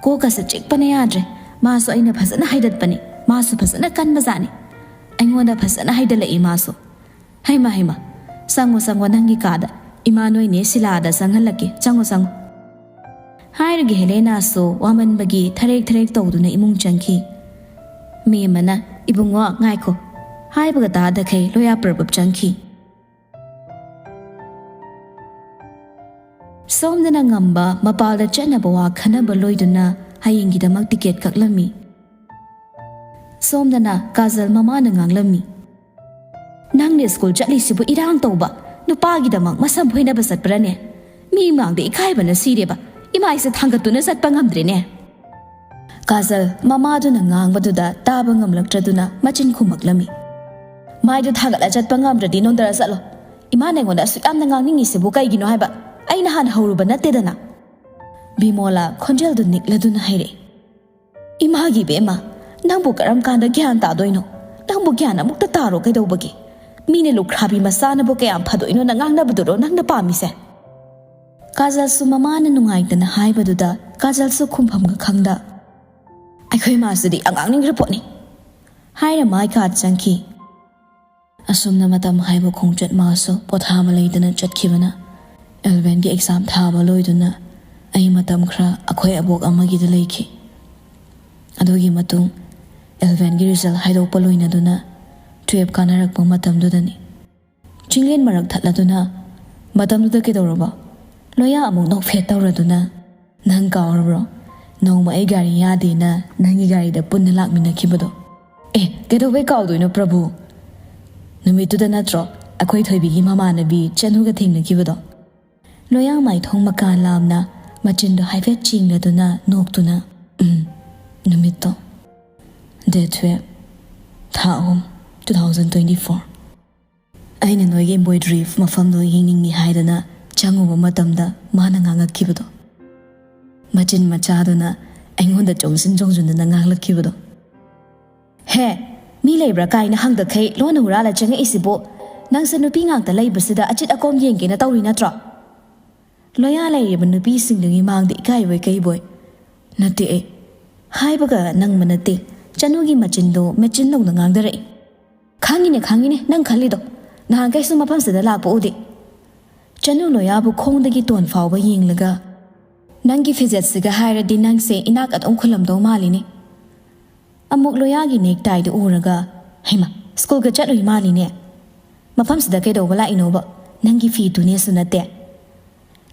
ꯀꯣꯛꯀꯁꯦ ꯆꯤꯛꯄꯅ ꯌꯥꯗ꯭ꯔꯦ꯫ ꯃꯥꯁꯨ ꯑꯩꯅ ꯐꯖꯅ ꯍꯥꯏꯗꯠꯄꯅꯤ, ꯃꯥꯁꯨ ꯐꯖꯅ ꯀꯟꯕꯖꯥꯠꯅꯤ꯫ ꯑꯩꯉꯣꯟꯗ ꯐꯖꯅ ꯍꯩꯗꯜꯂꯛꯏ ꯃꯥꯁꯨ꯫ "ꯍꯩꯃ, ꯍꯩꯃ, ꯆꯪꯉꯣ, ꯆꯪꯉꯣ, ꯅꯪꯒꯤ ꯀꯥꯗ꯫ ꯏꯃꯥ ꯅꯣꯏꯅꯦ ꯁꯤꯂꯥꯗ ꯆꯪꯍꯜꯂꯛꯀꯦ꯫ ꯆꯪꯉꯣ, ꯆꯪꯉꯣ꯫" ꯍꯥꯏꯔꯒ ꯍꯦꯂꯦꯅꯥꯁꯨ ꯋꯥꯃꯟꯕꯒꯤ ꯊꯔꯦꯛ ꯊꯔꯦꯛ ꯇꯧꯗꯨꯅ ꯏꯃꯨꯡ ꯆꯪꯈꯤ꯫ ꯃꯦꯝꯃꯅ, "ꯏꯕꯨꯡꯉꯣ, ꯉꯥꯏꯈꯣ" ꯍꯥꯏꯕꯒ ꯇꯥꯗꯈꯩ ꯂꯣꯌꯥ ꯄ꯭ꯔꯕꯨꯞ ꯆꯪꯈꯤ꯫ ꯁꯣꯝꯗꯅ ꯉꯝꯕ ꯃꯄꯥꯜꯗ ꯆꯠꯅꯕ ꯋꯥ ꯈꯟꯅꯕ ꯂꯣꯏꯗꯨꯅ ꯍꯌꯦꯡꯒꯤꯗꯃꯛ ꯇꯤꯀꯦꯠ ꯀꯛꯂꯝꯃꯤ꯫ ꯁꯣꯝꯗꯅ ꯀꯥꯖꯜ ꯃꯃꯥꯅ ꯉꯥꯡꯂꯝꯃꯤ, "ꯅꯪꯅ ꯁ꯭ꯀꯨꯜ ꯆꯠꯂꯤꯁꯤꯕꯨ ꯏꯔꯥꯡ ꯇꯧꯕ, ꯅꯨꯄꯥꯒꯤꯗꯃꯛ ꯃꯁꯝ ꯐꯣꯏꯅꯕ ꯆꯠꯄ꯭ꯔꯅꯦ? ꯃꯤ ꯃꯥꯡꯗ ꯏꯀꯥꯏꯕꯅ ꯁꯤꯔꯦꯕ꯫ ꯏꯃꯥꯏꯁꯦ ꯊꯥꯡꯒꯠꯇꯨꯅ ꯆꯠꯄ ꯉꯝꯗ꯭ꯔꯦꯅꯦ꯫" ꯀꯥꯖꯜ ꯃꯃꯥꯗꯨꯅ ꯉꯥꯡꯕꯗꯨꯗ ꯇꯥꯕ ꯉꯝꯂꯛꯇ꯭ꯔꯗꯨꯅ ꯃꯆꯤꯟ ꯈꯨꯝꯃꯛꯂꯝꯃꯤ꯫ "ꯃꯥꯏꯗꯨ ꯊꯥꯡꯒꯠꯂ ꯆꯠꯄ ꯉꯝꯗ꯭ꯔꯗꯤ ꯅꯣꯟꯗꯔ ꯆꯠꯂꯣ꯫ ꯏꯃꯥꯅ ꯑꯩꯉꯣꯟꯗ ꯑꯁꯨꯛ ꯌꯥꯝꯅ ꯉꯥꯡꯅꯤꯡꯉꯤꯁꯤꯕꯨ ꯀꯩꯒꯤꯅꯣ ꯍꯥꯏꯕ? ꯑꯩꯅ ꯍꯥꯟꯅ ꯍꯧꯔꯨꯕ ꯅꯠꯇꯦꯗꯅ꯫" ꯕꯤꯃꯣꯂꯥ ꯈꯣꯟꯖꯦꯜꯗꯨ ꯅꯤꯛꯂꯗꯨꯅ ꯍꯥꯏꯔꯛꯏ, "ꯏꯃꯥꯒꯤ ꯏꯕꯦꯝꯃ, ꯅꯪꯕꯨ ꯀꯔꯝ ꯀꯥꯟꯗ ꯒ꯭ꯌꯥꯟ ꯇꯥꯗꯣꯏꯅꯣ? ꯅꯪꯕꯨ ꯒ꯭ꯌꯥꯟ ꯑꯃꯨꯛꯇ ꯇꯥꯔꯣ ꯀꯩꯗꯧꯕꯒꯤ? ꯃꯤꯅ ꯂꯨꯈ꯭ꯔꯥꯕꯤ ꯃꯆꯥꯅꯕꯨ ꯀꯌꯥꯝ ꯐꯗꯣꯏꯅꯣ ꯅꯪ ꯉꯥꯡꯅꯕꯗꯨꯔꯣ ꯅꯪꯅ ꯄꯥꯝꯃꯤꯁꯦ?" ꯀꯥꯖꯜꯁꯨ ꯃꯃꯥꯅ ꯅꯨꯡꯉꯥꯏꯇꯅ ꯍꯥꯏꯕꯗꯨꯗ ꯀꯥꯖꯜꯁꯨ ꯈꯨꯝꯐꯝꯒ ꯈꯪꯗ, "ꯑꯩꯈꯣꯏ ꯃꯥꯁꯤꯗꯤ ꯑꯉꯥꯡꯅꯤꯡꯈ꯭ꯔ ꯄꯣꯠꯅꯤ" ꯍꯥꯏꯔ ꯃꯥꯏ ꯀꯥꯗ ꯆꯪꯈꯤ꯫ ꯑꯁꯨꯝꯅ ꯃꯇꯝ ꯍꯥꯏꯕ ꯈꯣꯡꯆꯠ ꯃꯥꯁꯨ ꯄꯣꯊꯥꯕ ꯂꯩꯇꯅ ꯆꯠꯈꯤꯕꯅ, ꯑꯦꯜꯚꯦꯟꯒꯤ ꯑꯦꯛꯖꯥꯝ ꯊꯥꯕ ꯂꯣꯏꯗꯨꯅ ꯑꯩ ꯃꯇꯝ ꯈꯔ ꯑꯩꯈꯣꯏ ꯑꯕꯣꯛ ꯑꯃꯒꯤꯗ ꯂꯩꯈꯤ꯫ ꯑꯗꯨꯒꯤ ꯃꯇꯨꯡ ꯑꯦꯜꯚꯦꯟꯒꯤ ꯔꯤꯖꯜ ꯍꯥꯏꯗꯣꯛꯄ ꯂꯣꯏꯅꯗꯨꯅ ꯇꯨꯌꯦꯜꯞ ꯀꯥꯟꯅꯔꯛꯄ ꯃꯇꯝꯗꯨꯗꯅꯤ꯫ ꯆꯤꯡꯂꯦꯟ ꯃꯔꯛ ꯊꯠꯂꯗꯨꯅ, "ꯃꯇꯝꯗꯨꯗ ꯀꯩꯗꯧꯔꯕ?" ꯂꯣꯌꯥ ꯑꯃꯨꯛ ꯅꯣꯛꯐꯦꯠ ꯇꯧꯔꯗꯨꯅ, "ꯅꯪ ꯀꯥꯎꯔꯕ꯭ꯔꯣ? ꯅꯣꯡꯃ ꯑꯩ ꯒꯥꯔꯤ ꯌꯥꯗꯦꯅ ꯅꯪꯒꯤ ꯒꯥꯔꯤꯗ ꯄꯨꯟꯅ ꯂꯥꯛꯃꯤꯟꯅꯈꯤꯕꯗꯣ?" "ꯑꯦ, ꯀꯩꯗꯧꯕꯩ ꯀꯥꯎꯗꯣꯏꯅꯣ ꯄ꯭ꯔꯚꯨ? ꯅꯨꯃꯤꯠꯇꯨꯗ ꯅꯠꯇ꯭ꯔꯣ ꯑꯩꯈꯣꯏ ꯊꯣꯏꯕꯤꯒꯤ ꯃꯃꯥꯟꯅꯕꯤ ꯆꯅꯨꯒ ꯊꯦꯡꯅꯈꯤꯕꯗꯣ?" ꯂꯣꯌꯥ ꯃꯥꯏꯊꯣꯡ ꯃꯀꯥ ꯂꯥꯝꯅ ꯃꯆꯤꯟꯗꯣ ꯍꯥꯏꯐꯦꯠ ꯆꯤꯡꯂꯗꯨꯅ ꯅꯣꯛꯇꯨꯅ, "ꯎꯝ, ꯅꯨꯃꯤꯠꯇꯣ꯫ ꯗꯦꯠ ꯇꯨꯌꯦꯜꯞ, ꯊꯥ ꯑꯍꯨꯝ, ꯇꯨ ꯊꯥꯎꯖꯟ ꯇ꯭ꯋꯦꯟꯇꯤ ꯐꯣꯔ꯫ ꯑꯩꯅ ꯅꯣꯏꯒꯤ ꯏꯝꯕ꯭ꯔꯣꯏꯗ꯭ꯔꯤ ꯃꯐꯝꯗꯣ ꯌꯦꯡꯅꯤꯡꯉꯤ ꯍꯥꯏꯗꯅ ꯆꯪꯉꯨꯕ ꯃꯇꯝꯗ ꯃꯥꯅ ꯉꯥꯡꯉꯛꯈꯤꯕꯗꯣ꯫" ꯃꯆꯤꯟ ꯃꯆꯥꯗꯨꯅ ꯑꯩꯉꯣꯟꯗ ꯆꯣꯡꯁꯤꯟ ꯆꯣꯡꯁꯤꯟꯗꯅ ꯉꯥꯡꯂꯛꯈꯤꯕꯗꯣ꯫ "ꯍꯦ, ꯃꯤ ꯂꯩꯕ꯭ꯔꯥ ꯀꯥꯏꯅ ꯍꯪꯗꯈꯩ ꯂꯣꯟꯅ ꯍꯨꯔꯥꯜꯂ ꯆꯪꯉꯛꯏꯁꯤꯕꯨ? ꯅꯪꯁꯦ ꯅꯨꯄꯤ ꯉꯥꯛꯇ ꯂꯩꯕꯁꯤꯗ ꯑꯆꯤꯠ ꯑꯀꯣꯝ ꯌꯦꯡꯒꯦꯅ ꯇꯧꯔꯤ ꯅꯠꯇ꯭ꯔꯣ?" ꯂꯣꯌꯥ ꯂꯩꯔꯤꯕ ꯅꯨꯄꯤꯁꯤꯡꯗꯨꯒꯤ ꯃꯥꯡꯗ ꯏꯀꯥꯏꯕꯣꯏ ꯀꯩꯕꯣꯏ, "ꯅꯠꯇꯦ ꯑꯩ" ꯍꯥꯏꯕꯒ ꯅꯪꯕ ꯅꯠꯇꯦ, ꯆꯅꯨꯒꯤ ꯃꯆꯤꯟꯗꯣ ꯃꯦꯆꯤꯟꯗꯧꯅ ꯉꯥꯡꯊꯔꯛꯏ꯫ "ꯈꯪꯉꯤꯅꯦ, ꯈꯪꯉꯤꯅꯦ ꯅꯪ ꯈꯜꯂꯤꯗꯣ꯫ ꯅꯍꯥꯟꯈꯩꯁꯨ ꯃꯐꯝꯁꯤꯗ ꯂꯥꯛꯄ ꯎꯗꯦ꯫" ꯆꯅꯨ ꯂꯣꯌꯥꯕꯨ ꯈꯣꯡꯗꯒꯤ ꯇꯣꯟ ꯐꯥꯎꯕ ꯌꯦꯡꯂꯒ, "ꯅꯪꯒꯤ ꯐꯤꯖꯦꯠꯁꯤꯒ ꯍꯥꯏꯔꯗꯤ ꯅꯪꯁꯦ ꯏꯅꯥꯛ ꯑꯗꯨꯝ ꯈꯨꯜꯂꯝꯗꯧ ꯃꯥꯜꯂꯤꯅꯦ꯫" ꯑꯃꯨꯛ ꯂꯣꯌꯥꯒꯤ ꯅꯦꯛ ꯇꯥꯏꯗꯨ ꯎꯔꯒ, "ꯍꯩꯃꯥ, ꯁ꯭ꯀꯨꯜꯒ ꯆꯠꯂꯨꯏ ꯃꯥꯜꯂꯤꯅꯦ꯫ ꯃꯐꯝꯁꯤꯗ ꯀꯩꯗꯧꯕ ꯂꯥꯛꯏꯅꯣꯕ? ꯅꯪꯒꯤ ꯐꯤꯗꯨꯅꯦꯁꯨ ꯅꯠꯇꯦ꯫"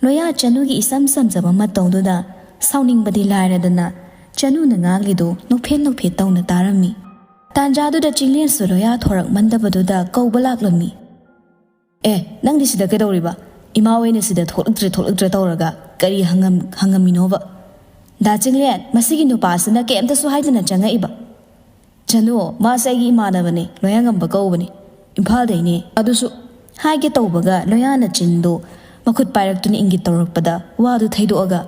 ꯂꯣꯌꯥ ꯆꯅꯨꯒꯤ ꯏꯆꯝ ꯆꯝꯖꯕ ꯃꯇꯧꯗꯨꯗ ꯁꯥꯎꯅꯤꯡꯕꯗꯤ ꯂꯥꯏꯔꯗꯅ, ꯆꯅꯨꯅ ꯉꯥꯡꯂꯤꯗꯨ ꯅꯣꯛꯐꯦꯠ ꯅꯣꯛꯐꯦꯠ ꯇꯧꯅ ꯇꯥꯔꯝꯃꯤ꯫ ꯇꯥꯟꯖꯥꯗꯨꯗ ꯆꯤꯡꯂꯦꯟꯁꯨ ꯂꯣꯌꯥ ꯊꯣꯔꯛꯃꯟꯗꯕꯗꯨꯗ ꯀꯧꯕ ꯂꯥꯛꯂꯝꯃꯤ꯫ "ꯑꯦ, ꯅꯪꯗꯤ ꯁꯤꯗ ꯀꯩꯗꯧꯔꯤꯕ? ꯏꯃꯥ ꯍꯣꯏꯅ ꯁꯤꯗ ꯊꯣꯛꯂꯛꯇ꯭ꯔꯦ ꯊꯣꯛꯂꯛꯇ꯭ꯔꯦ ꯇꯧꯔꯒ ꯀꯔꯤ ꯍꯪꯉꯝ-, ꯍꯪꯉꯝꯃꯤꯅꯣꯕ?" "ꯗꯥ ꯆꯤꯡꯂꯦꯟ, ꯃꯁꯤꯒꯤ ꯅꯨꯄꯥꯁꯤꯅ ꯀꯩꯝꯇꯁꯨ ꯍꯥꯏꯗꯅ ꯆꯪꯉꯛꯏꯕ?" "ꯆꯅꯨ, ꯃꯥꯁꯦ ꯑꯩꯒꯤ ꯏꯃꯥꯟꯅꯕꯅꯦ, ꯂꯣꯌꯥꯉꯝꯕ ꯀꯧꯕꯅꯦ, ꯏꯝꯐꯥꯜꯗꯩꯅꯦ꯫ ꯑꯗꯨꯁꯨ" ꯍꯥꯏꯒꯦ ꯇꯧꯕꯒ ꯂꯣꯌꯥꯅ ꯆꯤꯟꯗꯨ ꯃꯈꯨꯠ ꯄꯥꯏꯔꯛꯇꯨꯅ ꯏꯪꯒꯤꯠ ꯇꯧꯔꯛꯄꯗ ꯋꯥꯗꯨ ꯊꯩꯗꯣꯛꯑꯒ,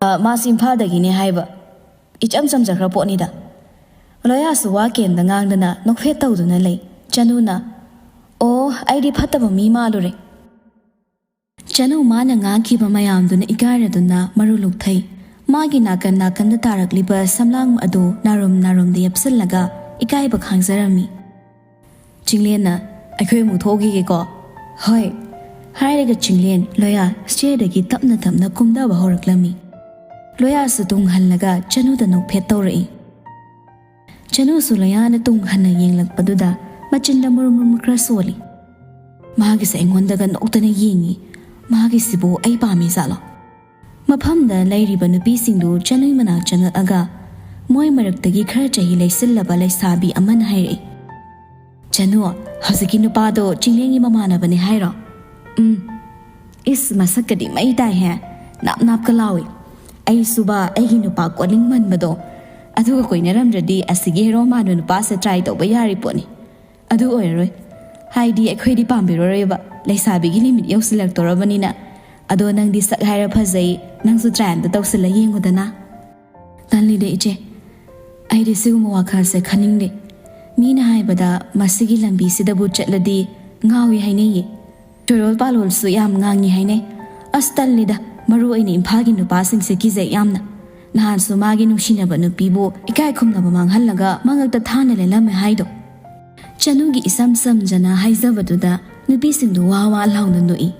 "ꯑ, ꯃꯥꯁꯤ ꯏꯝꯐꯥꯜꯗꯒꯤꯅꯦ ꯍꯥꯏꯕ꯫ ꯏꯆꯝ ꯆꯝꯖꯈ꯭ꯔ ꯄꯣꯠꯅꯤꯗ꯫" ꯂꯣꯌꯥꯁꯨ ꯋꯥ ꯀꯦꯝꯗ ꯉꯥꯡꯗꯅ ꯅꯣꯛꯐꯦꯠ ꯇꯧꯗꯨꯅ ꯂꯩ꯫ ꯆꯅꯨꯅ, "ꯑꯣ, ꯑꯩꯗꯤ ꯐꯠꯇꯕ ꯃꯤ ꯃꯥꯜꯂꯨꯔꯦ꯫" ꯆꯅꯨ ꯃꯥꯅ ꯉꯥꯡꯈꯤꯕ ꯃꯌꯥꯝꯗꯨꯅ ꯏꯀꯥꯏꯔꯗꯨꯅ ꯃꯔꯨ ꯂꯨꯛꯊꯩ꯫ ꯃꯥꯒꯤ ꯅꯥꯀꯟ ꯅꯥꯀꯟꯗ ꯇꯥꯔꯛꯂꯤꯕ ꯁꯝꯂꯥꯡ ꯑꯗꯨ ꯅꯥꯔꯨꯝ ꯅꯥꯔꯨꯝꯗ ꯌꯦꯞꯁꯤꯜꯂꯒ ꯏꯀꯥꯏꯕ ꯈꯥꯡꯖꯔꯝꯃꯤ꯫ ꯆꯤꯡꯂꯦꯟꯅ, "ꯑꯩꯈꯣꯏ ꯑꯃꯨꯛ ꯊꯣꯛꯎꯈꯤꯒꯦꯀꯣ꯫" "ꯍꯣꯏ꯫" ꯍꯥꯏꯔꯒ ꯆꯤꯡꯂꯦꯟ ꯂꯣꯌꯥ ꯁ꯭ꯇꯦꯌꯔꯗꯒꯤ ꯇꯞꯅ ꯇꯞꯅ ꯀꯨꯝꯊꯕ ꯍꯧꯔꯛꯂꯝꯃꯤ꯫ ꯂꯣꯌꯥꯁꯨ ꯇꯨꯡ ꯍꯜꯂꯒ ꯆꯅꯨꯗ ꯅꯣꯛꯐꯦꯠ ꯇꯧꯔꯛꯏ꯫ ꯆꯅꯨꯁꯨ ꯂꯣꯌꯥꯅ ꯇꯨꯡ ꯍꯟꯅ ꯌꯦꯡꯂꯛꯄꯗꯨꯗ ꯃꯆꯤꯟꯗ ꯃꯨꯔꯨꯝ ꯃꯨꯔꯨꯝ ꯈꯔ ꯁꯣꯜꯂꯤ꯫ "ꯃꯥꯒꯤꯁꯦ ꯑꯩꯉꯣꯟꯗꯒ ꯅꯣꯛꯇꯅ ꯌꯦꯡꯉꯤ꯫ ꯃꯥꯒꯤꯁꯤꯕꯨ ꯑꯩ ꯄꯥꯝꯃꯤ ꯖꯥꯠꯂꯣ?" ꯃꯐꯝꯗ ꯂꯩꯔꯤꯕ ꯅꯨꯄꯤꯁꯤꯡꯗꯨ ꯆꯅꯨꯏ ꯃꯅꯥꯛ ꯆꯪꯉꯛꯑꯒ ꯃꯣꯏ ꯃꯔꯛꯇꯒꯤ ꯈꯔ ꯆꯍꯤ ꯂꯩꯁꯤꯜꯂꯕ ꯂꯩꯁꯥꯕꯤ ꯑꯃꯅ ꯍꯥꯏꯔꯛꯏ꯫ "ꯆꯅꯨ, ꯍꯧꯖꯤꯛꯀꯤ ꯅꯨꯄꯥꯗꯣ ꯆꯤꯡꯂꯦꯟꯒꯤ ꯃꯃꯥꯟꯅꯕꯅꯦ ꯍꯥꯏꯔꯣ?" "ꯎꯝ꯫" "ꯏꯁ, ꯃꯁꯛꯀꯗꯤ ꯃꯩ ꯇꯥꯏꯍꯦ꯫ ꯅꯥꯞ ꯅꯥꯞꯀ ꯂꯥꯎꯏ꯫ ꯑꯩꯁꯨꯕ ꯑꯩꯒꯤ ꯅꯨꯄꯥ ꯀꯣꯠꯅꯤꯡꯃꯟꯕꯗꯣ꯫ ꯑꯗꯨꯒ ꯀꯣꯏꯅꯔꯝꯗ꯭ꯔꯗꯤ ꯑꯁꯤꯒꯤ ꯍꯦꯔꯣ ꯃꯥꯟꯕ ꯅꯨꯄꯥꯁꯦ ꯇ꯭ꯔꯥꯏ ꯇꯧꯕ ꯌꯥꯔꯤ ꯄꯣꯠꯅꯤ꯫ ꯑꯗꯨ ꯑꯣꯏꯔꯔꯣꯏ꯫ ꯍꯥꯏꯗꯤ ꯑꯩꯈꯣꯏꯗꯤ ꯄꯥꯝꯕꯤꯔꯔꯣꯏꯕ, ꯂꯩꯁꯥꯕꯤꯒꯤ ꯂꯤꯃꯤꯠ ꯌꯧꯁꯤꯜꯂꯛꯇꯧꯔꯕꯅꯤꯅ꯫ ꯑꯗꯣ ꯅꯪꯗꯤ ꯁꯛ ꯍꯥꯏꯔ ꯐꯖꯩ, ꯅꯪꯁꯨ ꯇ꯭ꯔꯥꯏ ꯑꯝꯇ ꯇꯧꯁꯤꯜꯂ ꯌꯦꯡꯉꯨꯗꯅ꯫" "ꯇꯜꯂꯤꯗ ꯏꯆꯦ, ꯑꯩꯗꯤ ꯁꯤꯒꯨꯝꯕ ꯋꯥꯈꯜꯁꯦ ꯈꯟꯅꯤꯡꯗꯦ꯫ ꯃꯤꯅ ꯍꯥꯏꯕꯗ ꯃꯁꯤꯒꯤ ꯂꯝꯕꯤꯁꯤꯗꯕꯨ ꯆꯠꯂꯗꯤ ꯉꯥꯎꯏ ꯍꯥꯏꯅꯩꯌꯦ꯫ ꯆꯣꯏꯔꯣꯜ ꯄꯥꯂꯣꯜꯁꯨ ꯌꯥꯝ ꯉꯥꯡꯉꯤ ꯍꯥꯏꯅꯩ꯫ ꯑꯁ, ꯇꯜꯂꯤꯗ, ꯃꯔꯨ ꯑꯣꯏꯅ ꯏꯝꯐꯥꯜꯒꯤ ꯅꯨꯄꯥꯁꯤꯡꯁꯦ ꯀꯤꯖꯩ ꯌꯥꯝꯅ꯫ ꯅꯍꯥꯟꯁꯨ ꯃꯥꯒꯤ ꯅꯨꯡꯁꯤꯅꯕ ꯅꯨꯄꯤꯕꯨ ꯏꯀꯥꯏ ꯈꯨꯝꯅꯕ ꯃꯥꯡꯍꯜꯂꯒ ꯃꯉꯛꯇ ꯊꯥꯅ ꯂꯦꯜꯂꯝꯃꯦ ꯍꯥꯏꯗꯣ꯫" ꯆꯅꯨꯒꯤ ꯏꯁꯝ ꯁꯝꯖꯅ ꯍꯥꯏꯖꯕꯗꯨꯗ ꯅꯨꯄꯤꯁꯤꯡꯗꯨ ꯋꯥ ꯋꯥ ꯂꯥꯎꯅ ꯅꯣꯛꯏ꯫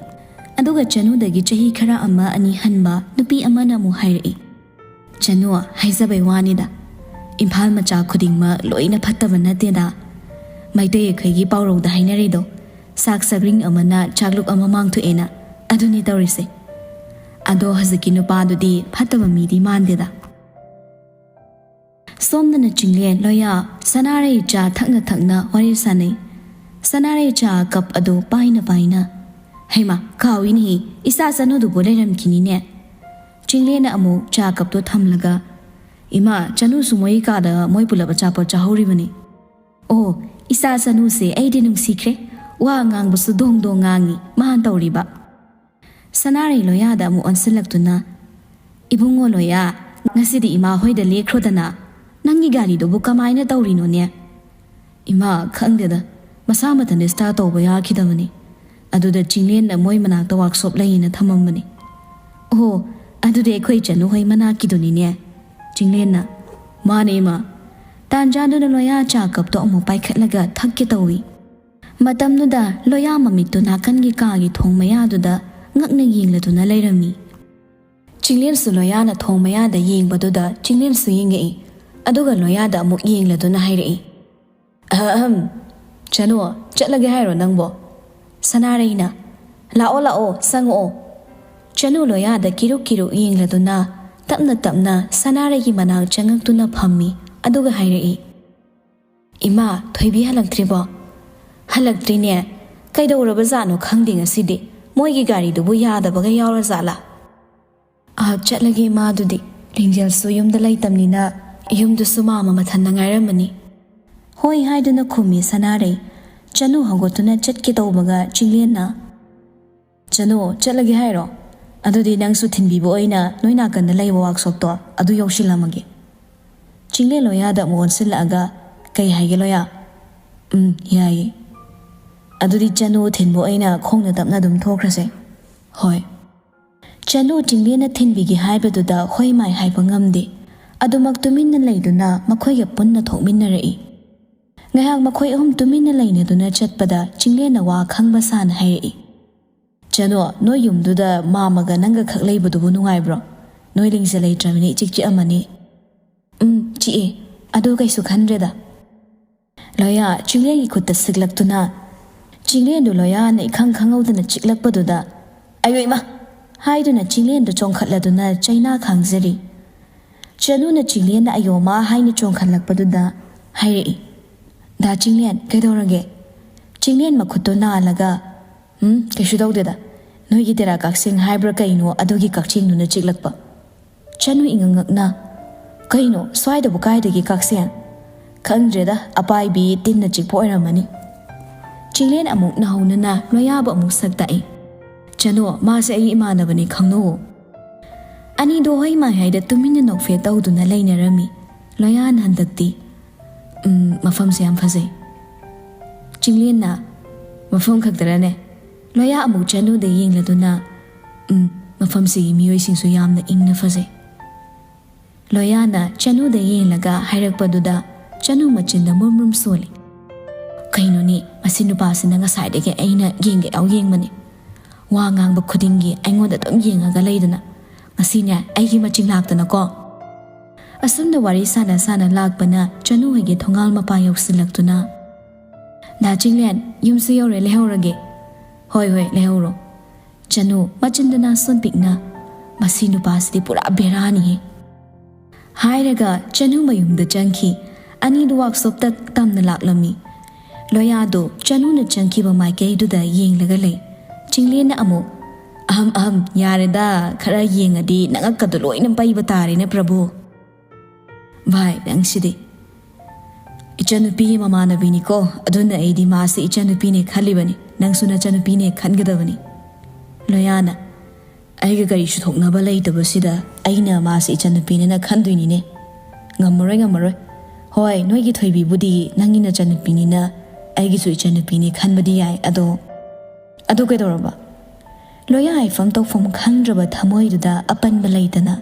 ꯑꯗꯨꯒ ꯆꯅꯨꯗꯒꯤ ꯆꯍꯤ ꯈꯔ ꯑꯃ ꯑꯅꯤ ꯍꯟꯕ ꯅꯨꯄꯤ ꯑꯃꯅ ꯑꯃꯨꯛ ꯍꯥꯏꯔꯛꯏ, "ꯆꯅꯨ, ꯍꯥꯏꯖꯕꯩ ꯋꯥꯅꯤꯗ, ꯏꯝꯐꯥꯜ ꯃꯆꯥ ꯈꯨꯗꯤꯡꯃꯛ ꯂꯣꯏꯅ ꯐꯠꯇꯕ ꯅꯠꯇꯦꯗ꯫ ꯃꯩꯇꯩ ꯑꯩꯈꯣꯏꯒꯤ ꯄꯥꯎꯔꯧꯗ ꯍꯥꯏꯅꯔꯤꯗꯣ, ꯆꯥꯛ ꯆꯥꯛꯔꯤꯡ ꯑꯃꯅ ꯆꯥꯛꯂꯨꯛ ꯑꯃ ꯃꯥꯡꯊꯣꯛꯑꯦꯅ꯫ ꯑꯗꯨꯅꯤ ꯇꯧꯔꯤꯁꯦ꯫ ꯑꯗꯣ ꯍꯧꯖꯤꯛꯀꯤ ꯅꯨꯄꯥꯗꯨꯗꯤ ꯐꯠꯇꯕ ꯃꯤꯗꯤ ꯃꯥꯟꯗꯦꯗ꯫" ꯁꯣꯝꯗꯅ ꯆꯤꯡꯂꯦꯟ, ꯂꯣꯌꯥ, ꯁꯅꯥꯔꯩ ꯆꯥ ꯊꯛꯅ ꯊꯛꯅ ꯋꯥꯔꯤ ꯁꯥꯟꯅꯩ꯫ ꯁꯅꯥꯔꯩ ꯆꯥ ꯀꯞ ꯑꯗꯨ ꯄꯥꯏꯅ ꯄꯥꯏꯅ, "ꯍꯩꯃꯥ, ꯀꯥꯎꯏꯅꯦꯍꯦ, ꯏꯆꯥ ꯆꯅꯨꯗꯨꯕꯨ ꯂꯩꯔꯝꯈꯤꯅꯤꯅꯦ꯫" ꯆꯤꯡꯂꯦꯟꯅ ꯑꯃꯨꯛ ꯆꯥ ꯀꯞꯇꯨ ꯊꯝꯂꯒ, "ꯏꯃꯥ, ꯆꯅꯨꯁꯨ ꯃꯣꯏ ꯀꯥꯗ ꯃꯣꯏ ꯄꯨꯂꯞ ꯑꯆꯥꯄꯣꯠ ꯆꯥꯍꯧꯔꯤꯕꯅꯤ꯫" "ꯑꯣ, ꯏꯆꯥ ꯆꯅꯨꯁꯦ ꯑꯩꯗꯤ ꯅꯨꯡꯁꯤꯈ꯭ꯔꯦ꯫ ꯋꯥ ꯉꯥꯡꯕꯁꯨ ꯗꯣꯡ ꯗꯣꯡ ꯉꯥꯡꯉꯤ ꯃꯥꯅ ꯇꯧꯔꯤꯕ꯫" ꯁꯅꯥꯔꯩ ꯂꯣꯌꯥꯗ ꯑꯃꯨꯛ ꯑꯣꯟꯁꯤꯜꯂꯛꯇꯨꯅ, "ꯏꯕꯨꯡꯉꯣ ꯂꯣꯌꯥ, ꯉꯁꯤꯗꯤ ꯏꯃꯥ ꯍꯣꯏꯗ ꯂꯦꯛꯈ꯭ꯔꯣꯗꯅ꯫ ꯅꯪꯒꯤ ꯒꯥꯔꯤꯗꯨꯕꯨ ꯀꯃꯥꯏꯅ ꯇꯧꯔꯤꯅꯣꯅꯦ?" "ꯏꯃꯥ, ꯈꯪꯗꯦꯗ, ꯃꯁꯥ ꯃꯊꯟꯇ ꯁ꯭ꯇꯥꯔꯠ ꯇꯧꯕ ꯌꯥꯈꯤꯗꯕꯅꯤ꯫ ꯑꯗꯨꯗ ꯆꯤꯡꯂꯦꯟꯅ ꯃꯣꯏ ꯃꯅꯥꯛꯇ ꯋꯥꯛꯁꯣꯞ ꯂꯩꯌꯦꯅ ꯊꯝꯃꯝꯕꯅꯤ꯫" "ꯑꯣ, ꯑꯗꯨꯗꯤ ꯑꯩꯈꯣꯏ ꯆꯅꯨ ꯍꯣꯏ ꯃꯅꯥꯛꯀꯤꯗꯨꯅꯤꯅꯦ꯫" ꯆꯤꯡꯂꯦꯟꯅ, "ꯃꯥꯅꯦ ꯏꯃꯥ꯫" ꯇꯥꯟꯖꯥꯗꯨꯗ ꯂꯣꯌꯥ ꯆꯥ ꯀꯞꯇꯣ ꯑꯃꯨꯛ ꯄꯥꯏꯈꯠꯂꯒ ꯊꯛꯀꯦ ꯇꯧꯏ꯫ ꯃꯇꯝꯗꯨꯗ ꯂꯣꯌꯥ ꯃꯃꯤꯠꯇꯨ ꯅꯥꯀꯟꯒꯤ ꯀꯥꯒꯤ ꯊꯣꯡ ꯃꯌꯥꯗꯨꯗ ꯉꯛꯅ ꯌꯦꯡꯂꯗꯨꯅ ꯂꯩꯔꯝꯃꯤ꯫ ꯆꯤꯡꯂꯦꯟꯁꯨ ꯂꯣꯌꯥꯅ ꯊꯣꯡ ꯃꯌꯥꯗ ꯌꯦꯡꯕꯗꯨꯗ ꯆꯤꯡꯂꯦꯟꯁꯨ ꯌꯦꯡꯉꯛꯏ꯫ ꯑꯗꯨꯒ ꯂꯣꯌꯥꯗ ꯑꯃꯨꯛ ꯌꯦꯡꯂꯗꯨꯅ ꯍꯥꯏꯔꯛꯏ, "ꯑꯍꯝ, ꯆꯅꯨ, ꯆꯠꯂꯒꯦ ꯍꯥꯏꯔꯣ ꯅꯪꯕꯣ?" ꯁꯅꯥꯔꯩꯅ, "ꯂꯥꯛꯑꯣ, ꯂꯥꯛꯑꯣ, ꯆꯪꯉꯛꯑꯣ꯫" ꯆꯅꯨ ꯂꯣꯌꯥꯗ ꯀꯤꯔꯨꯛ ꯀꯤꯔꯨꯛ ꯌꯦꯡꯂꯗꯨꯅ ꯇꯞꯅ ꯇꯞꯅ ꯁꯅꯥꯔꯩꯒꯤ ꯃꯅꯥꯛ ꯆꯪꯉꯛꯇꯨꯅ ꯐꯝꯃꯤ꯫ ꯑꯗꯨꯒ ꯍꯥꯏꯔꯛꯏ, "ꯏꯃꯥ, ꯊꯣꯏꯕꯤ ꯍꯜꯂꯛꯇ꯭ꯔꯤꯕꯣ?" "ꯍꯜꯂꯛꯇ꯭ꯔꯤꯅꯦ꯫ ꯀꯩꯗꯧꯔꯕꯖꯥꯠꯅꯣ ꯈꯪꯗꯦ ꯉꯁꯤꯗꯤ꯫ ꯃꯣꯏꯒꯤ ꯒꯥꯔꯤꯗꯨꯕꯨ ꯌꯥꯗꯕꯒ ꯌꯥꯎꯔꯖꯥꯠꯂꯥ?" "ꯑ, ꯆꯠꯂꯒꯦ ꯏꯃꯥ, ꯑꯗꯨꯗꯤ꯫ ꯂꯤꯡꯖꯦꯜꯁꯨ ꯌꯨꯝꯗ ꯂꯩꯇꯝꯅꯤꯅ ꯌꯨꯝꯗꯨꯁꯨ ꯃꯥ ꯑꯃ ꯃꯊꯟꯗ ꯉꯥꯏꯔꯝꯃꯅꯤ꯫" "ꯍꯣꯏ" ꯍꯥꯏꯗꯨꯅ ꯈꯨꯝꯃꯤ ꯁꯅꯥꯔꯩ꯫ ꯆꯅꯨ ꯍꯧꯒꯠꯇꯨꯅ ꯆꯠꯀꯦ ꯇꯧꯕꯒ ꯆꯤꯡꯂꯦꯟꯅ, "ꯆꯅꯨ, ꯆꯠꯂꯒꯦ ꯍꯥꯏꯔꯣ? ꯑꯗꯨꯗꯤ ꯅꯪꯁꯨ ꯊꯤꯟꯕꯤꯕ ꯑꯣꯏꯅ ꯅꯣꯏ ꯅꯥꯀꯟꯗ ꯂꯩꯕ ꯋꯥꯛꯁꯣꯞꯇꯣ ꯑꯗꯨ ꯌꯧꯁꯤꯜꯂꯝꯃꯒꯦ꯫" ꯆꯤꯡꯂꯦꯟ ꯂꯣꯌꯥꯗ ꯑꯃꯨꯛ ꯑꯣꯟꯁꯤꯜꯂꯛꯑꯒ, "ꯀꯩ ꯍꯥꯏꯒꯦ ꯂꯣꯌꯥ?" "ꯎꯝ, ꯌꯥꯏꯌꯦ꯫ ꯑꯗꯨꯗꯤ ꯆꯅꯨ ꯊꯤꯟꯕ ꯑꯣꯏꯅ ꯈꯣꯡꯅ ꯇꯞꯅ ꯑꯗꯨꯝ ꯊꯣꯛꯈ꯭ꯔꯁꯦ꯫" "ꯍꯣꯏ꯫" ꯆꯅꯨ ꯆꯤꯡꯂꯦꯟꯅ ꯊꯤꯟꯕꯤꯒꯦ ꯍꯥꯏꯕꯗꯨꯗ ꯍꯣꯏ ꯃꯥꯏ ꯍꯥꯏꯕ ꯉꯝꯗꯦ꯫ ꯑꯗꯨꯃꯛ ꯇꯨꯃꯤꯟꯅ ꯂꯩꯗꯨꯅ ꯃꯈꯣꯏꯒ ꯄꯨꯟꯅ ꯊꯣꯛꯃꯤꯟꯅꯔꯛꯏ꯫ ꯉꯥꯏꯍꯥꯛ ꯃꯈꯣꯏ ꯑꯍꯨꯝ ꯇꯨꯃꯤꯟꯅ ꯂꯩꯅꯗꯨꯅ ꯆꯠꯄꯗ ꯆꯤꯡꯂꯦꯟꯅ ꯋꯥ ꯈꯪꯕ ꯁꯥꯅ ꯍꯥꯏꯔꯛꯏ꯫ "ꯆꯅꯨ, ꯅꯣꯏ ꯌꯨꯝꯗꯨꯗ ꯃꯥꯃꯒ ꯅꯪꯒ ꯈꯛ ꯂꯩꯕꯗꯨꯕꯨ ꯅꯨꯡꯉꯥꯏꯕ꯭ꯔꯣ? ꯅꯣꯏ ꯂꯤꯡꯖ ꯂꯩꯇ꯭ꯔꯕꯅꯤ, ꯏꯆꯤꯛ ꯆꯤꯛꯑꯝꯃꯅꯤ꯫" "ꯎꯝ, ꯆꯤꯛꯑꯦ꯫ ꯑꯗꯨ ꯀꯩꯁꯨ ꯈꯟꯗ꯭ꯔꯦꯗ꯫" ꯂꯣꯌꯥ ꯆꯤꯡꯂꯦꯟꯒꯤ ꯈꯨꯠꯇ ꯁꯤꯛꯂꯛꯇꯨꯅ, ꯆꯤꯡꯂꯦꯟꯗꯨ ꯂꯣꯌꯥꯅ ꯏꯈꯪ ꯈꯪꯍꯧꯗꯅ ꯆꯤꯛꯂꯛꯄꯗꯨꯗ, "ꯑꯌꯣ ꯏꯃꯥ!" ꯍꯥꯏꯗꯨꯅ ꯆꯤꯡꯂꯦꯟꯗꯨ ꯆꯣꯡꯈꯠꯂꯗꯨꯅ ꯆꯩꯅꯥ ꯈꯥꯡꯖꯔꯤ꯫ ꯆꯅꯨꯅ ꯆꯤꯡꯂꯦꯟꯅ "ꯑꯌꯣ ꯃꯥ" ꯍꯥꯏꯅ ꯆꯣꯡꯈꯠꯂꯛꯄꯗꯨꯗ ꯍꯥꯏꯔꯛꯏ꯫ "ꯗꯥ ꯆꯤꯡꯂꯦꯟ, ꯀꯩꯗꯧꯔꯒꯦ?" ꯆꯤꯡꯂꯦꯟ ꯃꯈꯨꯠꯇꯨ ꯅꯥꯜꯂꯒ, "ꯎꯝ, ꯀꯩꯁꯨ ꯇꯧꯗꯦꯗ꯫ ꯅꯣꯏꯒꯤ ꯇꯦꯔꯥ ꯀꯛꯆꯦꯡ ꯍꯥꯏꯕ꯭ꯔꯥ ꯀꯩꯅꯣ, ꯑꯗꯨꯒꯤ ꯀꯛꯆꯦꯡꯗꯨꯅ ꯆꯤꯛꯂꯛꯄ꯫" ꯆꯅꯨ ꯏꯉꯛꯉꯛꯅ, "ꯀꯩꯅꯣ, ꯁ꯭ꯋꯥꯏꯗꯕꯨ ꯀꯥꯏꯗꯒꯤ ꯀꯛꯆꯦꯡ? ꯈꯪꯗ꯭ꯔꯦꯗ, ꯑꯄꯥꯏꯕꯤ ꯇꯤꯟꯅ ꯆꯤꯛꯄ ꯑꯣꯏꯔꯝꯃꯅꯤ꯫" ꯆꯤꯡꯂꯦꯟ ꯑꯃꯨꯛ ꯅꯧꯍꯧꯅꯅ ꯂꯣꯌꯥꯕꯨ ꯑꯃꯨꯛ ꯁꯛ ꯇꯥꯛꯏ꯫ "ꯆꯅꯨ, ꯃꯥꯁꯦ ꯑꯩꯒꯤ ꯏꯃꯥꯟꯅꯕꯅꯤ, ꯈꯪꯅꯧꯋꯣ꯫" ꯑꯅꯤꯗꯣ ꯍꯣꯏ ꯃꯥꯏ ꯍꯥꯏꯗ ꯇꯨꯃꯤꯟꯅ ꯅꯣꯛꯐꯦꯠ ꯇꯧꯗꯨꯅ ꯂꯩꯅꯔꯝꯃꯤ꯫ ꯂꯣꯌꯥꯅ ꯍꯟꯗꯛꯇꯤ, "ꯎꯝ, ꯃꯐꯝꯁꯦ ꯌꯥꯝ ꯐꯖꯩ꯫" ꯆꯤꯡꯂꯦꯟꯅ, "ꯃꯐꯝ ꯈꯛꯇꯔꯅꯦ?" ꯂꯣꯌꯥ ꯑꯃꯨꯛ ꯆꯅꯨꯗ ꯌꯦꯡꯂꯗꯨꯅ, "ꯎꯝ, ꯃꯐꯝꯁꯤꯒꯤ ꯃꯤꯑꯣꯏꯁꯤꯡꯁꯨ ꯌꯥꯝꯅ ꯏꯪꯅ ꯐꯖꯩ꯫" ꯂꯣꯌꯥꯅ ꯆꯅꯨꯗ ꯌꯦꯡꯂꯒ ꯍꯥꯏꯔꯛꯄꯗꯨꯗ ꯆꯅꯨ ꯃꯆꯤꯟꯗ ꯃꯨꯔꯨꯝ ꯃꯨꯔꯨꯝ ꯁꯣꯜꯂꯤ꯫ "ꯀꯩꯅꯣꯅꯦ, ꯃꯁꯤ ꯅꯨꯄꯥꯁꯤꯅ ꯉꯁꯥꯏꯗꯒꯤ ꯑꯩꯅ ꯌꯦꯡꯒꯦ ꯌꯥꯎ ꯌꯦꯡꯕꯅꯦ꯫ ꯋꯥ ꯉꯥꯡꯕ ꯈꯨꯗꯤꯡꯒꯤ ꯑꯩꯉꯣꯟꯗ ꯑꯗꯨꯝ ꯌꯦꯡꯉꯒ ꯂꯩꯗꯅ꯫ ꯉꯁꯤꯅꯦ, ꯑꯩꯒꯤ ꯃꯆꯤꯡ ꯂꯥꯛꯇꯅꯀꯣ꯫" ꯑꯁꯨꯝꯅ ꯋꯥꯔꯤ ꯁꯥꯟꯅ ꯁꯥꯟꯅ ꯂꯥꯛꯄꯅ ꯆꯅꯨ ꯍꯣꯏꯒꯤ ꯊꯣꯡꯒꯥꯜ ꯃꯄꯥ ꯌꯧꯁꯤꯜꯂꯛꯇꯨꯅ, "ꯗꯥ ꯆꯤꯡꯂꯦꯟ, ꯌꯨꯝꯁꯨ ꯌꯧꯔꯦ, ꯂꯩꯍꯧꯔꯒꯦ꯫" "ꯍꯣꯏ, ꯍꯣꯏ, ꯂꯩꯍꯧꯔꯣ꯫" ꯆꯅꯨ ꯃꯆꯤꯟꯗ ꯅꯥꯁꯣꯟ ꯄꯤꯛꯅ, "ꯃꯁꯤ ꯅꯨꯄꯥꯁꯤꯗꯤ ꯄꯨꯔꯥ ꯕꯦꯔꯥꯅꯤꯍꯦ" ꯍꯥꯏꯔꯒ ꯆꯅꯨ ꯃꯌꯨꯝꯗ ꯆꯪꯈꯤ꯫ ꯑꯅꯤꯗꯨ ꯋꯥꯛꯁꯣꯞꯇ ꯇꯝꯅ ꯂꯥꯛꯂꯝꯃꯤ꯫ ꯂꯣꯌꯥꯗꯣ ꯆꯅꯨꯅ ꯆꯪꯈꯤꯕ ꯃꯥꯏꯀꯩꯗꯨꯗ ꯌꯦꯡꯂꯒ ꯂꯩ꯫ ꯆꯤꯡꯂꯦꯟꯅ ꯑꯃꯨꯛ, "ꯑꯍꯝ, ꯑꯍꯝ, ꯌꯥꯔꯦꯗ, ꯈꯔ ꯌꯦꯡꯉꯗꯤ ꯅꯉꯛꯀꯗꯣ ꯂꯣꯏꯅ ꯄꯩꯕ ꯇꯥꯔꯦꯅꯦ ꯄ꯭ꯔꯚꯨ꯫" "ꯚꯥꯏ, ꯅꯪꯁꯤꯗꯤ꯫ ꯏꯆꯟꯅꯨꯄꯤꯒꯤ ꯃꯃꯥꯟꯅꯕꯤꯅꯤꯀꯣ, ꯑꯗꯨꯅ ꯑꯩꯗꯤ ꯃꯥꯁꯦ ꯏꯆꯟꯅꯨꯄꯤꯅꯦ ꯈꯜꯂꯤꯕꯅꯤ, ꯅꯪꯁꯨ ꯅꯆꯟꯅꯨꯄꯤꯅꯦ ꯈꯟꯒꯗꯕꯅꯤ꯫" ꯂꯣꯌꯥꯅ, "ꯑꯩꯒ ꯀꯔꯤꯁꯨ ꯊꯣꯛꯅꯕ ꯂꯩꯇꯕꯁꯤꯗ ꯑꯩꯅ ꯃꯥꯁꯦ ꯏꯆꯟꯅꯨꯄꯤꯅꯦꯅ ꯈꯟꯗꯣꯏꯅꯤꯅꯦ꯫ ꯉꯝꯃꯔꯣꯏ, ꯉꯝꯃꯔꯣꯏ꯫ ꯍꯣꯏ, ꯅꯣꯏꯒꯤ ꯊꯣꯏꯕꯤꯕꯨꯗꯤ ꯅꯪꯒꯤ ꯅꯆꯟꯅꯨꯄꯤꯅꯤꯅ ꯑꯩꯒꯤꯁꯨ ꯏꯆꯟꯅꯨꯄꯤꯅꯦ ꯈꯟꯕꯗꯤ ꯌꯥꯏ, ꯑꯗꯣ꯫" "ꯑꯗꯨ ꯀꯩꯗꯧꯔꯕ?" ꯂꯣꯌꯥ ꯍꯥꯏꯐꯝ ꯇꯧꯐꯝ ꯈꯪꯗ꯭ꯔꯕ ꯊꯃꯣꯏꯗꯨꯗ ꯑꯄꯟꯕ ꯂꯩꯇꯅ꯫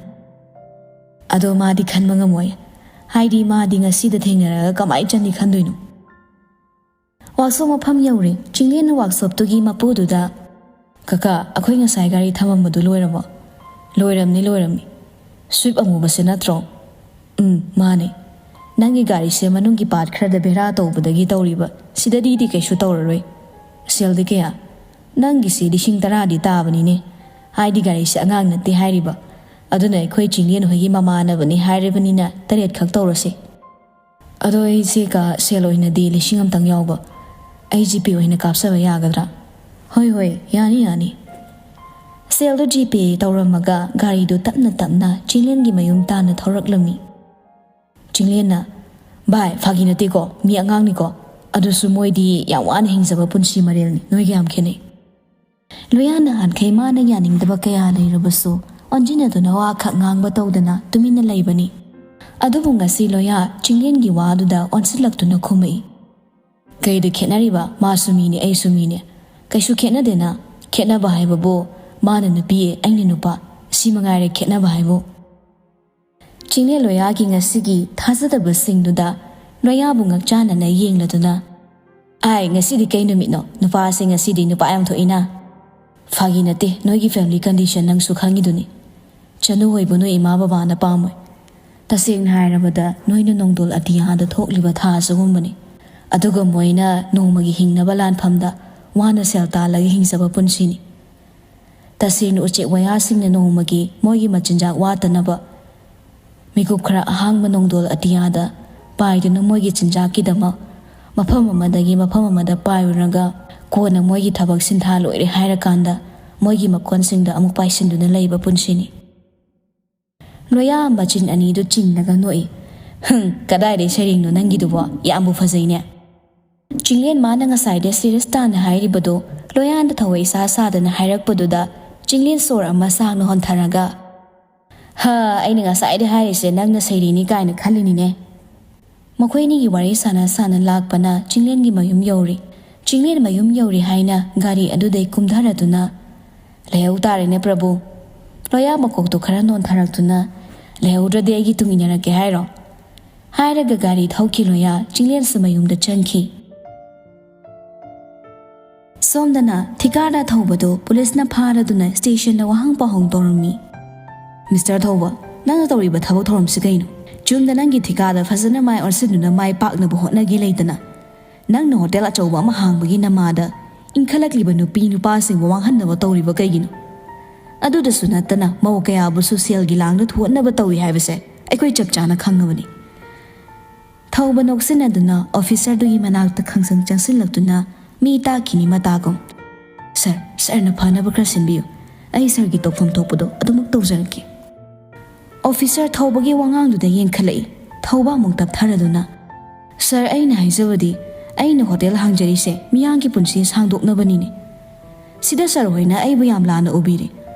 "ꯑꯗꯣ ꯃꯥꯗꯤ ꯈꯟꯕ ꯉꯝꯃꯣꯏ꯫ ꯍꯥꯏꯗꯤ ꯃꯥꯗꯤ ꯉꯁꯤꯗ ꯊꯦꯡꯅꯔꯒ ꯀꯃꯥꯏ ꯆꯟꯅꯤ ꯈꯟꯗꯣꯏꯅꯣ? ꯋꯥꯛꯁꯣꯞ ꯃꯐꯝ ꯌꯧꯔꯦ꯫ ꯆꯤꯡꯂꯦꯟꯅ ꯋꯥꯛꯁꯣꯞꯇꯨꯒꯤ ꯃꯄꯨꯗꯨꯗ, "ꯀꯀꯥ, ꯑꯩꯈꯣꯏ ꯉꯁꯥꯏ ꯒꯥꯔꯤ ꯊꯝꯃꯝꯕꯗꯨ ꯂꯣꯏꯔꯕꯣ?" "ꯂꯣꯏꯔꯝꯅꯤ, ꯂꯣꯏꯔꯝꯅꯤ꯫ ꯁ꯭ꯋꯤꯞ ꯑꯃꯨꯕꯁꯦ ꯅꯠꯇ꯭ꯔꯣ?" "ꯎꯝ, ꯃꯥꯅꯦ꯫ ꯅꯪꯒꯤ ꯒꯥꯔꯤꯁꯦ ꯃꯅꯨꯡꯒꯤ ꯄꯥꯔꯠ ꯈꯔꯗ ꯕꯦꯔꯥ ꯇꯧꯕꯗꯒꯤ ꯇꯧꯔꯤꯕ꯫ ꯁꯤꯗꯗꯤꯗꯤ ꯀꯩꯁꯨ ꯇꯧꯔꯔꯣꯏ꯫ ꯁꯦꯜꯗꯤ ꯀꯌꯥ?" "ꯅꯪꯒꯤꯁꯤ ꯂꯤꯁꯤꯡ ꯇꯔꯥꯗꯤ ꯇꯥꯕꯅꯤꯅꯦ꯫ ꯍꯥꯏꯗꯤ ꯒꯥꯔꯤꯁꯦ ꯑꯉꯥꯡ ꯅꯠꯇꯦ ꯍꯥꯏꯔꯤꯕ꯫ ꯑꯗꯨꯅ ꯑꯩꯈꯣꯏ ꯆꯤꯡꯂꯦꯟ ꯍꯣꯏꯒꯤ ꯃꯃꯥꯟꯅꯕꯅꯤ ꯍꯥꯏꯔꯕꯅꯤꯅ ꯇꯔꯦꯠ ꯈꯛ ꯇꯧꯔꯁꯤ꯫ ꯑꯗꯣ ꯑꯩꯁꯦ ꯀꯥ, ꯁꯦꯜ ꯑꯣꯏꯅꯗꯤ ꯂꯤꯁꯤꯡ ꯑꯃꯇꯪ ꯌꯥꯎꯕ꯫ ꯑꯩ ꯖꯤꯄꯦ ꯑꯣꯏꯅ ꯀꯥꯞꯆꯕ ꯌꯥꯒꯗ꯭ꯔꯥ?" "ꯍꯣꯏ, ꯍꯣꯏ, ꯌꯥꯅꯤ, ꯌꯥꯅꯤ꯫" ꯁꯦꯜꯗꯨ ꯖꯤꯄꯦ ꯇꯧꯔꯝꯃꯒ ꯒꯥꯔꯤꯗꯨ ꯇꯞꯅ ꯇꯞꯅ ꯆꯤꯡꯂꯦꯟꯒꯤ ꯃꯌꯨꯝ ꯇꯥꯟꯅ ꯊꯧꯔꯛꯂꯝꯃꯤ꯫ ꯆꯤꯡꯂꯦꯟꯅ, "ꯚꯥꯏ, ꯐꯥꯒꯤ ꯅꯠꯇꯦꯀꯣ, ꯃꯤ ꯑꯉꯥꯡꯅꯤꯀꯣ꯫ ꯑꯗꯨꯁꯨ ꯃꯣꯏꯗꯤ ꯌꯥꯝ ꯋꯥꯅ ꯍꯤꯡꯖꯕ ꯄꯨꯟꯁꯤ ꯃꯔꯦꯜꯅꯤ, ꯅꯣꯏꯒ ꯌꯥꯝ ꯈꯦꯠꯅꯩ꯫" ꯂꯣꯌꯥ ꯅꯍꯥꯟꯈꯩ ꯃꯥꯅ ꯌꯥꯅꯤꯡꯗꯕ ꯀꯌꯥ ꯂꯩꯔꯕꯁꯨ ꯑꯣꯟꯁꯤꯟꯅꯗꯨꯅ ꯋꯥ ꯈꯛ ꯉꯥꯡꯕ ꯇꯧꯗꯅ ꯇꯨꯃꯤꯟꯅ ꯂꯩꯕꯅꯤ꯫ ꯑꯗꯨꯕꯨ ꯉꯁꯤ ꯂꯣꯌꯥ ꯆꯤꯡꯂꯦꯟꯒꯤ ꯋꯥꯗꯨꯗ ꯑꯣꯟꯁꯤꯜꯂꯛꯇꯨꯅ ꯈꯨꯝꯃꯛꯏ꯫ "ꯀꯩꯗ ꯈꯦꯠꯅꯔꯤꯕ? ꯃꯥꯁꯨ ꯃꯤꯅꯤ, ꯑꯩꯁꯨ ꯃꯤꯅꯤ꯫ ꯀꯩꯁꯨ ꯈꯦꯠꯅꯗꯦꯅ꯫ ꯈꯦꯠꯅꯕ ꯍꯥꯏꯕꯕꯨ ꯃꯥꯅ ꯅꯨꯄꯤ, ꯑꯩꯅ ꯅꯨꯄꯥ꯫ ꯁꯤ ꯃꯉꯥꯏꯔꯦ ꯈꯦꯠꯅꯕ ꯍꯥꯏꯕꯨ꯫" ꯆꯤꯡꯂꯦꯟ ꯂꯣꯌꯥꯒꯤ ꯉꯁꯤꯒꯤ ꯊꯥꯖꯗꯕꯁꯤꯡꯗꯨꯗ ꯂꯣꯌꯥꯕꯨ ꯉꯛꯆꯥꯟꯅꯅ ꯌꯦꯡꯂꯗꯨꯅ, "ꯑꯥꯏ, ꯉꯁꯤꯗꯤ ꯀꯩ ꯅꯨꯃꯤꯠꯅꯣ? ꯅꯨꯄꯥꯁꯦ ꯉꯁꯤꯗꯤ ꯅꯨꯄꯥ ꯌꯥꯝ ꯊꯣꯛꯏꯅ꯫" "ꯐꯥꯒꯤ ꯅꯠꯇꯦ, ꯅꯣꯏꯒꯤ ꯐꯦꯃꯤꯂꯤ ꯀꯟꯗꯤꯁꯟ ꯅꯪꯁꯨ ꯈꯪꯉꯤꯗꯨꯅꯤ꯫ ꯆꯅꯨ ꯍꯣꯏꯕꯨ ꯅꯣꯏ ꯏꯃꯥ ꯕꯕꯥꯅ ꯄꯥꯝꯃꯣꯏ꯫ ꯇꯁꯦꯡꯅ ꯍꯥꯏꯔꯕꯗ ꯅꯣꯏꯅ ꯅꯣꯡꯗꯣꯜ ꯑꯇꯤꯌꯥꯗ ꯊꯣꯛꯂꯤꯕ ꯊꯥ ꯑꯁꯤꯒꯨꯝꯕꯅꯤ꯫ ꯑꯗꯨꯒ ꯃꯣꯏꯅ ꯅꯣꯡꯃꯒꯤ ꯍꯤꯡꯅꯕ ꯂꯥꯟꯐꯝꯗ ꯋꯥꯅ ꯁꯦꯜ ꯇꯥꯜꯂꯒ ꯍꯤꯡꯖꯕ ꯄꯨꯟꯁꯤꯅꯤ꯫ ꯇꯁꯦꯡꯅ ꯎꯆꯦꯛ ꯋꯥꯌꯥꯁꯤꯡꯅ ꯅꯣꯡꯃꯒꯤ ꯃꯣꯏꯒꯤ ꯃꯆꯤꯟꯖꯥꯛ ꯋꯥꯠꯇꯅꯕ ꯃꯤꯀꯨꯞ ꯈꯔ ꯑꯍꯥꯡꯕ ꯅꯣꯡꯗꯣꯜ ꯑꯇꯤꯌꯥꯗ ꯄꯥꯏꯗꯨꯅ ꯃꯣꯏꯒꯤ ꯆꯤꯟꯖꯥꯛꯀꯤꯗꯃꯛ ꯃꯐꯝ ꯑꯃꯗꯒꯤ ꯃꯐꯝ ꯑꯃꯗ ꯄꯥꯏꯔꯨꯔꯒ ꯀꯣꯟꯅ ꯃꯣꯏꯒꯤ ꯊꯕꯛ ꯁꯤꯟꯊꯥ ꯂꯣꯏꯔꯦ ꯍꯥꯏꯔꯀꯥꯟꯗ ꯃꯣꯏꯒꯤ ꯃꯀꯣꯟꯁꯤꯡꯗ ꯑꯃꯨꯛ ꯄꯥꯏꯁꯤꯟꯗꯨꯅ ꯂꯩꯕ ꯄꯨꯟꯁꯤꯅꯤ꯫" ꯂꯣꯌꯥ ꯃꯆꯤꯟ ꯑꯅꯤꯗꯨ ꯆꯤꯡꯂꯒ ꯅꯣꯛꯏ꯫ "ꯍꯨꯝ, ꯀꯗꯥꯏꯗꯩ ꯁꯩꯔꯦꯡꯅꯣ ꯅꯪꯒꯤꯗꯨꯕꯣ? ꯌꯥꯝꯕꯨ ꯐꯖꯩꯅꯦ꯫" ꯆꯤꯡꯂꯦꯟ ꯃꯥꯅ ꯉꯁꯥꯏꯗ ꯁꯤꯔꯤꯌꯁ ꯇꯥꯅ ꯍꯥꯏꯔꯤꯕꯗꯨ ꯂꯣꯌꯥꯅ ꯊꯧꯋꯥ ꯏꯁꯥ ꯁꯥꯗꯅ ꯍꯥꯏꯔꯛꯄꯗꯨꯗ ꯆꯤꯡꯂꯦꯟ ꯁꯣꯔ ꯑꯃ ꯁꯥꯡꯅ ꯍꯣꯟꯊꯔꯒ, "ꯍꯥ, ꯑꯩꯅ ꯉꯁꯥꯏꯗ ꯍꯥꯏꯔꯤꯁꯦ ꯅꯪꯅ ꯁꯩꯔꯦꯡꯅꯤ ꯀꯥꯏꯅ ꯈꯜꯂꯤꯅꯤꯅꯦ꯫" ꯃꯈꯣꯏꯅꯤꯒꯤ ꯋꯥꯔꯤ ꯁꯥꯟꯅ ꯁꯥꯟꯅ ꯂꯥꯛꯄꯅ ꯆꯤꯡꯂꯦꯟꯒꯤ ꯃꯌꯨꯝ ꯌꯧꯔꯦ꯫ ꯆꯤꯡꯂꯦꯟ ꯃꯌꯨꯝ ꯌꯧꯔꯦ ꯍꯥꯏꯅ ꯒꯥꯔꯤ ꯑꯗꯨꯗꯩ ꯀꯨꯝꯊꯔꯗꯨꯅ, "ꯂꯩꯍꯧ ꯇꯥꯔꯦꯅꯦ ꯄ꯭ꯔꯚꯨ꯫" ꯂꯣꯌꯥ ꯃꯀꯣꯛꯇꯨ ꯈꯔ ꯅꯣꯟꯊꯔꯛꯇꯨꯅ, "ꯂꯩꯍꯧꯗ꯭ꯔꯗꯤ ꯑꯩꯒꯤ ꯇꯨꯡ ꯏꯟꯅꯔꯛꯀꯦ ꯍꯥꯏꯔꯣ?" ꯍꯥꯏꯔꯒ ꯒꯥꯔꯤ ꯊꯧꯈꯤ ꯂꯣꯌꯥ ꯆꯤꯡꯂꯦꯟꯁꯨ ꯃꯌꯨꯝꯗ ꯆꯪꯈꯤ꯫ ꯁꯣꯝꯗꯅ ꯊꯤꯀꯥꯗꯥꯔ ꯊꯧꯕꯗꯨ ꯄꯨꯂꯤꯁꯅ ꯐꯥꯔꯗꯨꯅ ꯁ꯭ꯇꯦꯁꯟꯗ ꯋꯥꯍꯪ ꯄꯥꯎꯍꯪ ꯇꯧꯔꯝꯃꯤ꯫ "ꯃꯤꯁꯇꯔ ꯊꯧꯕ, ꯅꯪꯅ ꯇꯧꯔꯤꯕ ꯊꯕꯛ ꯊꯧꯔꯝꯁꯤ ꯀꯩꯅꯣ? ꯆꯨꯝꯅ ꯅꯪꯒꯤ ꯊꯤꯀꯥꯗ ꯐꯖꯅ ꯃꯥꯏ ꯑꯣꯟꯁꯤꯟꯗꯨꯅ ꯃꯥꯏ ꯄꯥꯛꯅꯕ ꯍꯣꯠꯅꯒꯦ ꯂꯩꯗꯅ, ꯅꯪꯅ ꯍꯣꯇꯦꯜ ꯑꯆꯧꯕ ꯑꯃ ꯍꯥꯡꯕꯒꯤ ꯅꯃꯥꯗ ꯏꯟꯈꯠꯂꯛꯂꯤꯕ ꯅꯨꯄꯤ ꯅꯨꯄꯥꯁꯤꯡꯕꯨ ꯃꯥꯡꯍꯟꯅꯕ ꯇꯧꯔꯤꯕ ꯀꯩꯒꯤꯅꯣ? ꯑꯗꯨꯗꯁꯨ ꯅꯠꯇꯅ ꯃꯧ ꯀꯌꯥꯕꯨꯁꯨ ꯁꯦꯜꯒꯤ ꯂꯥꯡꯗ ꯊꯨꯍꯠꯅꯕ ꯇꯧꯏ ꯍꯥꯏꯕꯁꯦ ꯑꯩꯈꯣꯏ ꯆꯞ ꯆꯥꯅ ꯈꯪꯉꯕꯅꯤ꯫" ꯊꯧꯕ ꯅꯣꯛꯁꯤꯟꯅꯗꯨꯅ ꯑꯣꯐꯤꯁꯔꯗꯨꯒꯤ ꯃꯅꯥꯛꯇ ꯈꯪꯁꯪ ꯆꯪꯁꯤꯜꯂꯛꯇꯨꯅ, "ꯃꯤ ꯇꯥꯈꯤꯅꯤ ꯃꯇꯥꯒꯨꯝ꯫ ꯁꯥꯔ, ꯁꯥꯔꯅ ꯐꯅꯕ ꯈꯔ ꯁꯤꯟꯕꯤꯌꯨ꯫ ꯑꯩ ꯁꯥꯔꯒꯤ ꯇꯧꯐꯝ ꯊꯣꯛꯄꯗꯣ ꯑꯗꯨꯃꯛ ꯇꯧꯖꯔꯛꯀꯦ꯫" ꯑꯣꯐꯤꯁꯔ ꯊꯧꯕꯒꯤ ꯋꯥꯉꯥꯡꯗꯨꯗ ꯌꯦꯡꯈꯠꯂꯛꯏ꯫ ꯊꯧꯕ ꯑꯃꯨꯛ ꯇꯞꯊꯔꯗꯨꯅ, "ꯁꯥꯔ, ꯑꯩꯅ ꯍꯥꯏꯖꯕꯗꯤ, ꯑꯩꯅ ꯍꯣꯇꯦꯜ ꯍꯥꯡꯖꯔꯤꯁꯦ ꯃꯤꯌꯥꯝꯒꯤ ꯄꯨꯟꯁꯤ ꯁꯥꯡꯗꯣꯛꯅꯕꯅꯤꯅꯦ꯫ ꯁꯤꯗ ꯁꯥꯔ ꯍꯣꯏꯅ ꯑꯩꯕꯨ ꯌꯥꯝ ꯂꯥꯟꯅ ꯎꯕꯤꯔꯦ꯫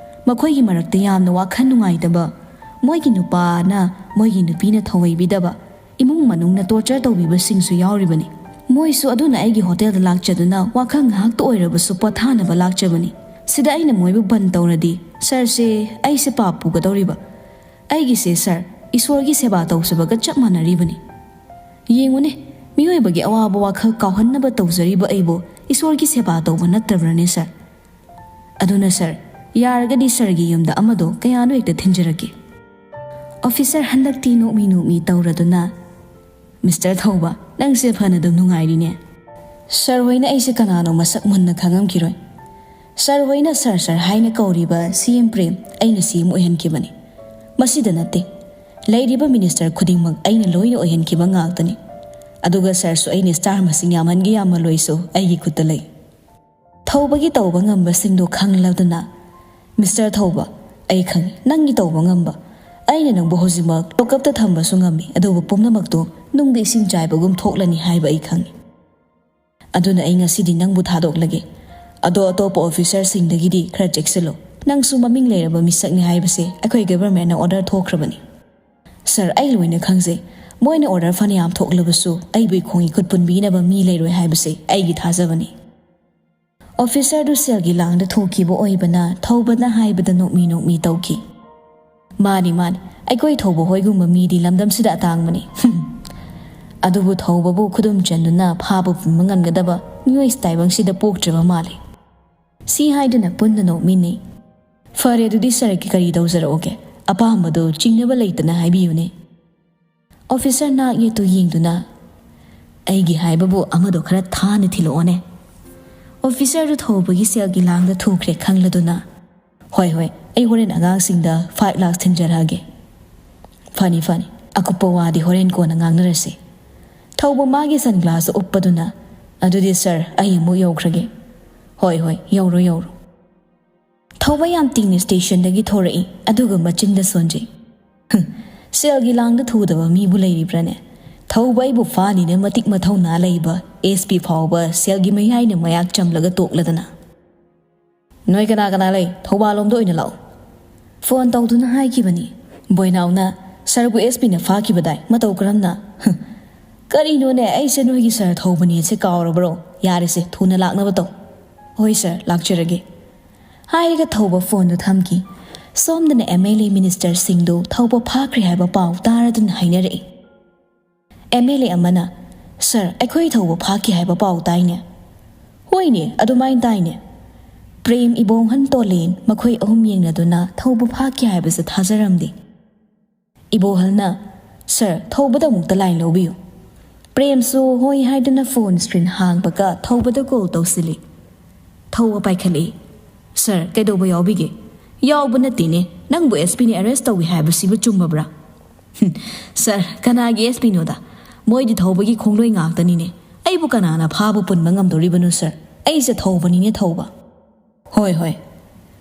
ꯃꯈꯣꯏꯒꯤ ꯃꯔꯛꯇ ꯌꯥꯝꯅ ꯋꯥꯈꯜ ꯅꯨꯡꯉꯥꯏꯇꯕ, ꯃꯣꯏꯒꯤ ꯅꯨꯄꯥꯅ ꯃꯣꯏꯒꯤ ꯅꯨꯄꯤꯅ ꯊꯧꯑꯣꯏꯕꯤꯗꯕ, ꯏꯃꯨꯡ ꯃꯅꯨꯡꯅ ꯇꯣꯔꯆꯔ ꯇꯧꯕꯤꯕꯁꯤꯡꯁꯨ ꯌꯥꯎꯔꯤꯕꯅꯤ꯫ ꯃꯣꯏꯁꯨ ꯑꯗꯨꯅ ꯑꯩꯒꯤ ꯍꯣꯇꯦꯜꯗ ꯂꯥꯛꯆꯗꯨꯅ ꯋꯥꯈꯜ ꯉꯥꯏꯍꯥꯛꯇ ꯑꯣꯏꯔꯕꯁꯨ ꯄꯣꯊꯥꯅꯕ ꯂꯥꯛꯆꯕꯅꯤ꯫ ꯁꯤꯗ ꯑꯩꯅ ꯃꯣꯏꯕꯨ ꯕꯟ ꯇꯧꯔꯗꯤ, ꯁꯥꯔꯁꯦ, ꯑꯩꯁꯦ ꯄꯥꯞ ꯄꯨꯒꯗꯧꯔꯤꯕ꯫ ꯑꯩꯒꯤꯁꯦ, ꯁꯥꯔ, ꯏꯁꯣꯔꯒꯤ ꯁꯦꯕꯥ ꯇꯧꯖꯕꯒ ꯆꯞ ꯃꯥꯟꯅꯔꯤꯕꯅꯤ꯫ ꯌꯦꯡꯉꯨꯅꯦ, ꯃꯤꯑꯣꯏꯕꯒꯤ ꯑꯋꯥꯕ ꯋꯥꯈꯜ ꯀꯥꯎꯍꯟꯅꯕ ꯇꯧꯖꯔꯤꯕ ꯑꯩꯕꯨ ꯏꯁꯣꯔꯒꯤ ꯁꯦꯕꯥ ꯇꯧꯕ ꯅꯠꯇꯕ꯭ꯔꯅꯦ, ꯁꯥꯔ? ꯑꯗꯨꯅ, ꯁꯥꯔ, ꯌꯥꯔꯒꯗꯤ ꯁꯥꯔꯒꯤ ꯌꯨꯝꯗ ꯑꯃꯗꯣ ꯀꯌꯥꯅꯣ ꯍꯦꯛꯇ ꯊꯤꯟꯖꯔꯛꯀꯦ꯫" ꯑꯣꯐꯤꯁꯔ ꯍꯟꯗꯛꯇꯤ ꯅꯣꯛꯃꯤ ꯅꯣꯛꯃꯤ ꯇꯧꯔꯗꯨꯅ, "ꯃꯤꯁꯇꯔ ꯊꯧꯕ, ꯅꯪꯁꯦ ꯐꯅ ꯑꯗꯨꯝ ꯅꯨꯡꯉꯥꯏꯔꯤꯅꯦ꯫ ꯁꯥꯔ ꯍꯣꯏꯅ ꯑꯩꯁꯦ ꯀꯅꯥꯅꯣ ꯃꯁꯛ ꯃꯨꯟꯅ ꯈꯪꯉꯝꯈꯤꯔꯣꯏ꯫ ꯁꯥꯔ ꯍꯣꯏꯅ ꯁꯥꯔ, ꯁꯥꯔ ꯍꯥꯏꯅ ꯀꯧꯔꯤꯕ ꯁꯤ ꯑꯦꯝ ꯄ꯭ꯔꯦꯝ ꯑꯩꯅ ꯁꯤ ꯑꯦꯝ ꯑꯣꯏꯍꯟꯈꯤꯕꯅꯤ꯫ ꯃꯁꯤꯗ ꯅꯠꯇꯦ, ꯂꯩꯔꯤꯕ ꯃꯤꯅꯤꯁꯇꯔ ꯈꯨꯗꯤꯡꯃꯛ ꯑꯩꯅ ꯂꯣꯏꯅ ꯑꯣꯏꯍꯟꯈꯤꯕ ꯉꯥꯛꯇꯅꯤ꯫ ꯑꯗꯨꯒ ꯁꯥꯔꯁꯨ ꯑꯩꯅ ꯁ꯭ꯇꯥꯔ ꯃꯁꯤꯡ ꯌꯥꯝꯍꯟꯒꯦ ꯌꯥꯝꯍꯜꯂꯣꯏꯁꯨ ꯑꯩꯒꯤ ꯈꯨꯠꯇ ꯂꯩ꯫" ꯊꯧꯕꯒꯤ ꯇꯧꯕ ꯉꯝꯕꯁꯤꯡꯗꯨ ꯈꯪꯂꯗꯨꯅ, "ꯃꯤꯁꯇꯔ ꯊꯧꯕ, ꯑꯩ ꯈꯪꯏ ꯅꯪꯒꯤ ꯇꯧꯕ ꯉꯝꯕ꯫ ꯑꯩꯅ ꯅꯪꯕꯨ ꯍꯧꯖꯤꯛꯃꯛ ꯂꯣꯀꯞꯇ ꯊꯝꯕꯁꯨ ꯉꯝꯃꯤ, ꯑꯗꯨꯕꯨ ꯄꯨꯝꯅꯃꯛꯇꯨ ꯅꯨꯡꯗ ꯏꯁꯤꯡ ꯆꯥꯏꯕꯒꯨꯝ ꯊꯣꯛꯂꯅꯤ ꯍꯥꯏꯕ ꯑꯩ ꯈꯪꯏ꯫ ꯑꯗꯨꯅ ꯑꯩ ꯉꯁꯤꯗꯤ ꯅꯪꯕꯨ ꯊꯥꯗꯣꯛꯂꯒꯦ꯫ ꯑꯗꯣ ꯑꯇꯣꯞꯄ ꯑꯣꯐꯤꯁꯔꯁꯤꯡꯗꯒꯤꯗꯤ ꯈꯔ ꯆꯦꯛꯁꯤꯜꯂꯨ꯫ ꯅꯪꯁꯨ ꯃꯃꯤꯡ ꯂꯩꯔꯕ ꯃꯤꯁꯛꯅꯤ ꯍꯥꯏꯕꯁꯦ ꯑꯩꯈꯣꯏ ꯒꯕꯔꯃꯦꯟꯅ ꯑꯣꯔꯗꯔ ꯊꯣꯛꯈ꯭ꯔꯕꯅꯤ꯫" "ꯁꯥꯔ, ꯑꯩ ꯂꯣꯏꯅ ꯈꯪꯖꯩ꯫ ꯃꯣꯏꯅ ꯑꯣꯔꯗꯔ ꯐꯅꯌꯥꯝ ꯊꯣꯛꯂꯕꯁꯨ ꯑꯩꯕꯨ ꯏꯈꯣꯡ ꯏꯈꯨꯠ ꯄꯨꯟꯕꯤꯅꯕ ꯃꯤ ꯂꯩꯔꯣꯏ ꯍꯥꯏꯕꯁꯦ ꯑꯩꯒꯤ ꯊꯥꯖꯕꯅꯤ꯫" ꯑꯣꯐꯤꯁꯔꯗꯨ ꯁꯦꯜꯒꯤ ꯂꯥꯡꯗ ꯊꯨꯈꯤꯕ ꯑꯣꯏꯕꯅ ꯊꯧꯕꯅ ꯍꯥꯏꯕꯗ ꯅꯣꯛꯃꯤ ꯅꯣꯛꯃꯤ ꯇꯧꯈꯤ꯫ "ꯃꯥꯅꯤ, ꯃꯥꯅꯤ, ꯑꯩꯈꯣꯏ ꯊꯧꯕ ꯍꯣꯏꯒꯨꯝꯕ ꯃꯤꯗꯤ ꯂꯝꯗꯝꯁꯤꯗ ꯑꯇꯥꯡꯕꯅꯤ꯫" ꯑꯗꯨꯕꯨ ꯊꯧꯕꯕꯨ ꯈꯨꯗꯨꯝ ꯆꯟꯗꯨꯅ ꯐꯥꯕ ꯄꯨꯟꯕ ꯉꯝꯒꯗꯕ ꯃꯤꯑꯣꯏ ꯇꯥꯏꯕꯪꯁꯤꯗ ꯄꯣꯛꯇ꯭ꯔꯕ ꯃꯥꯜꯂꯦ꯫ ꯁꯤ ꯍꯥꯏꯗꯨꯅ ꯄꯨꯟꯅ ꯅꯣꯛꯃꯤꯟꯅꯩ꯫ "ꯐꯔꯦ, ꯑꯗꯨꯗꯤ ꯁꯥꯔꯒꯤ ꯀꯔꯤ ꯇꯧꯖꯔꯛꯑꯣꯒꯦ? ꯑꯄꯥꯝꯕꯗꯨ ꯆꯤꯡꯅꯕ ꯂꯩꯇꯅ ꯍꯥꯏꯕꯤꯌꯨꯅꯦ꯫" ꯑꯣꯐꯤꯁꯔ ꯅꯥꯛ ꯌꯦꯠꯇꯨ ꯌꯦꯡꯗꯨꯅ, "ꯑꯩꯒꯤ ꯍꯥꯏꯕꯕꯨ ꯑꯃꯗꯣ ꯈꯔ ꯊꯥꯅ ꯊꯤꯜꯂꯛꯑꯣꯅꯦ꯫" ꯑꯣꯐꯤꯁꯔꯗꯨ ꯊꯧꯕꯒꯤ ꯁꯦꯜꯒꯤ ꯂꯥꯡꯗ ꯊꯨꯈ꯭ꯔꯦ ꯈꯪꯂꯗꯨꯅ, "ꯍꯣꯏ, ꯍꯣꯏ, ꯑꯩ ꯍꯣꯔꯦꯟ ꯑꯉꯥꯡꯁꯤꯡꯗ five lakh ꯊꯤꯟꯖꯔꯛꯑꯒꯦ꯫" "ꯐꯅꯤ, ꯐꯅꯤ, ꯑꯀꯨꯞꯄ ꯋꯥꯗꯤ ꯍꯣꯔꯦꯟ ꯀꯣꯟꯅ ꯉꯥꯡꯅꯔꯁꯤ꯫" ꯊꯧꯕ ꯃꯥꯒꯤ ꯁꯟ ꯒ꯭ꯂꯥꯁꯇꯨ ꯎꯞꯄꯗꯨꯅ, "ꯑꯗꯨꯗꯤ ꯁꯥꯔ, ꯑꯩ ꯑꯃꯨꯛ ꯌꯧꯈ꯭ꯔꯒꯦ꯫" "ꯍꯣꯏ, ꯍꯣꯏ, ꯌꯧꯔꯣ, ꯌꯧꯔꯣ꯫" ꯊꯧꯕ ꯌꯥꯝ ꯇꯤꯡꯅ ꯁ꯭ꯇꯦꯁꯟꯗꯒꯤ ꯊꯣꯔꯛꯏ, ꯑꯗꯨꯒ ꯃꯆꯤꯟꯗ ꯁꯣꯟꯖꯩ꯫ "ꯍꯨꯝ, ꯁꯦꯜꯒꯤ ꯂꯥꯡꯗ ꯊꯨꯗꯕ ꯃꯤꯕꯨ ꯂꯩꯔꯤꯕ꯭ꯔꯥꯅꯦ? ꯊꯧꯕ ꯑꯩꯕꯨ ꯐꯥꯅꯤꯅ ꯃꯇꯤꯛ ꯃꯊꯧꯅꯥ ꯂꯩꯕ ꯑꯦꯁ ꯄꯤ ꯐꯥꯎꯕ ꯁꯦꯜꯒꯤ ꯃꯌꯥꯏꯅ ꯃꯌꯥꯛ ꯆꯝꯂꯒ ꯇꯣꯛꯂꯗꯅ꯫" "ꯅꯣꯏ ꯀꯅꯥ ꯀꯅꯥ ꯂꯩ? ꯊꯧꯕꯥꯜꯂꯣꯝꯗ ꯑꯣꯏꯅ ꯂꯥꯛꯑꯣ꯫" ꯐꯣꯟ ꯇꯧꯗꯨꯅ ꯍꯥꯏꯈꯤꯕꯅꯤ꯫ ꯕꯣꯏꯅꯥꯎꯅ, "ꯁꯥꯔꯕꯨ ꯑꯦꯁ ꯄꯤꯅ ꯐꯥꯈꯤꯕꯗꯥꯏ? ꯃꯇꯧ ꯀꯔꯝꯅ?" "ꯍꯨꯝ, ꯀꯔꯤꯅꯣꯅꯦ, ꯑꯩꯁꯦ ꯅꯣꯏꯒꯤ ꯁꯥꯔ ꯊꯧꯕꯅꯦꯁꯦ ꯀꯥꯎꯔꯕ꯭ꯔꯣ? ꯌꯥꯔꯦꯁꯦ, ꯊꯨꯅ ꯂꯥꯛꯅꯕ ꯇꯧ꯫" "ꯍꯣꯏ ꯁꯥꯔ, ꯂꯥꯛꯆꯔꯒꯦ꯫" ꯍꯥꯏꯔꯒ ꯊꯧꯕ ꯐꯣꯟꯗꯨ ꯊꯝꯈꯤ꯫ ꯁꯣꯝꯗꯅ ꯑꯦꯝ ꯑꯦꯜ ꯑꯦ ꯃꯤꯅꯤꯁꯇꯔꯁꯤꯡꯗꯨ ꯊꯧꯕ ꯐꯥꯈ꯭ꯔꯦ ꯍꯥꯏꯕ ꯄꯥꯎ ꯇꯥꯔꯗꯨꯅ ꯍꯥꯏꯅꯔꯛꯏ꯫ ꯑꯦꯝ ꯑꯦꯜ ꯑꯦ ꯑꯃꯅ, "ꯁꯥꯔ, ꯑꯩꯈꯣꯏ ꯊꯧꯕ ꯐꯥꯈꯤ ꯍꯥꯏꯕ ꯄꯥꯎ ꯇꯥꯏꯅꯦ?" "ꯍꯣꯏꯅꯦ, ꯑꯗꯨꯃꯥꯏꯅ ꯇꯥꯏꯅꯦ꯫" ꯄ꯭ꯔꯦꯝ, ꯏꯕꯣꯍꯜ, ꯇꯣꯂꯦꯟ ꯃꯈꯣꯏ ꯑꯍꯨꯝ ꯌꯦꯡꯅꯗꯨꯅ ꯊꯧꯕ ꯐꯥꯈꯤ ꯍꯥꯏꯕꯁꯦ ꯊꯥꯖꯔꯝꯗꯦ꯫ ꯏꯕꯣꯍꯜꯅ, "ꯁꯥꯔ, ꯊꯧꯕꯗ ꯑꯃꯨꯛꯇ ꯂꯥꯏꯟ ꯂꯧꯕꯤꯌꯨ꯫" ꯄ꯭ꯔꯦꯝꯁꯨ ꯍꯣꯏ ꯍꯥꯏꯗꯨꯅ ꯐꯣꯟ ꯁ꯭ꯀ꯭ꯔꯤꯟ ꯍꯥꯡꯕꯒ ꯊꯧꯕꯗ ꯀꯣꯜ ꯇꯧꯁꯤꯜꯂꯤ꯫ ꯊꯧꯕ ꯄꯥꯏꯈꯠꯂꯛꯏ꯫ "ꯁꯥꯔ, ꯀꯩꯗꯧꯕ ꯌꯥꯎꯕꯤꯒꯦ?" "ꯌꯥꯎꯕ ꯅꯠꯇꯦꯅꯦ, ꯅꯪꯕꯨ ꯑꯦꯁ ꯄꯤꯅ ꯑꯦꯔꯦꯁ ꯇꯧꯏ ꯍꯥꯏꯕꯁꯤꯕꯨ ꯆꯨꯝꯃꯕ꯭ꯔꯥ?" "ꯍꯨꯝ, ꯁꯥꯔ, ꯀꯅꯥꯒꯤ ꯑꯦꯁ ꯄꯤꯅꯣꯗ? ꯃꯣꯏꯗꯤ ꯊꯧꯕꯒꯤ ꯈꯣꯡꯂꯣꯏ ꯉꯥꯛꯇꯅꯤꯅꯦ꯫ ꯑꯩꯕꯨ ꯀꯅꯥꯅ ꯐꯥꯕ ꯄꯨꯟꯕ ꯉꯝꯗꯣꯔꯤꯕꯅꯣ ꯁꯥꯔ? ꯑꯩꯁꯦ ꯊꯧꯕꯅꯤꯅꯦ, ꯊꯧꯕ꯫" "ꯍꯣꯏ, ꯍꯣꯏ꯫"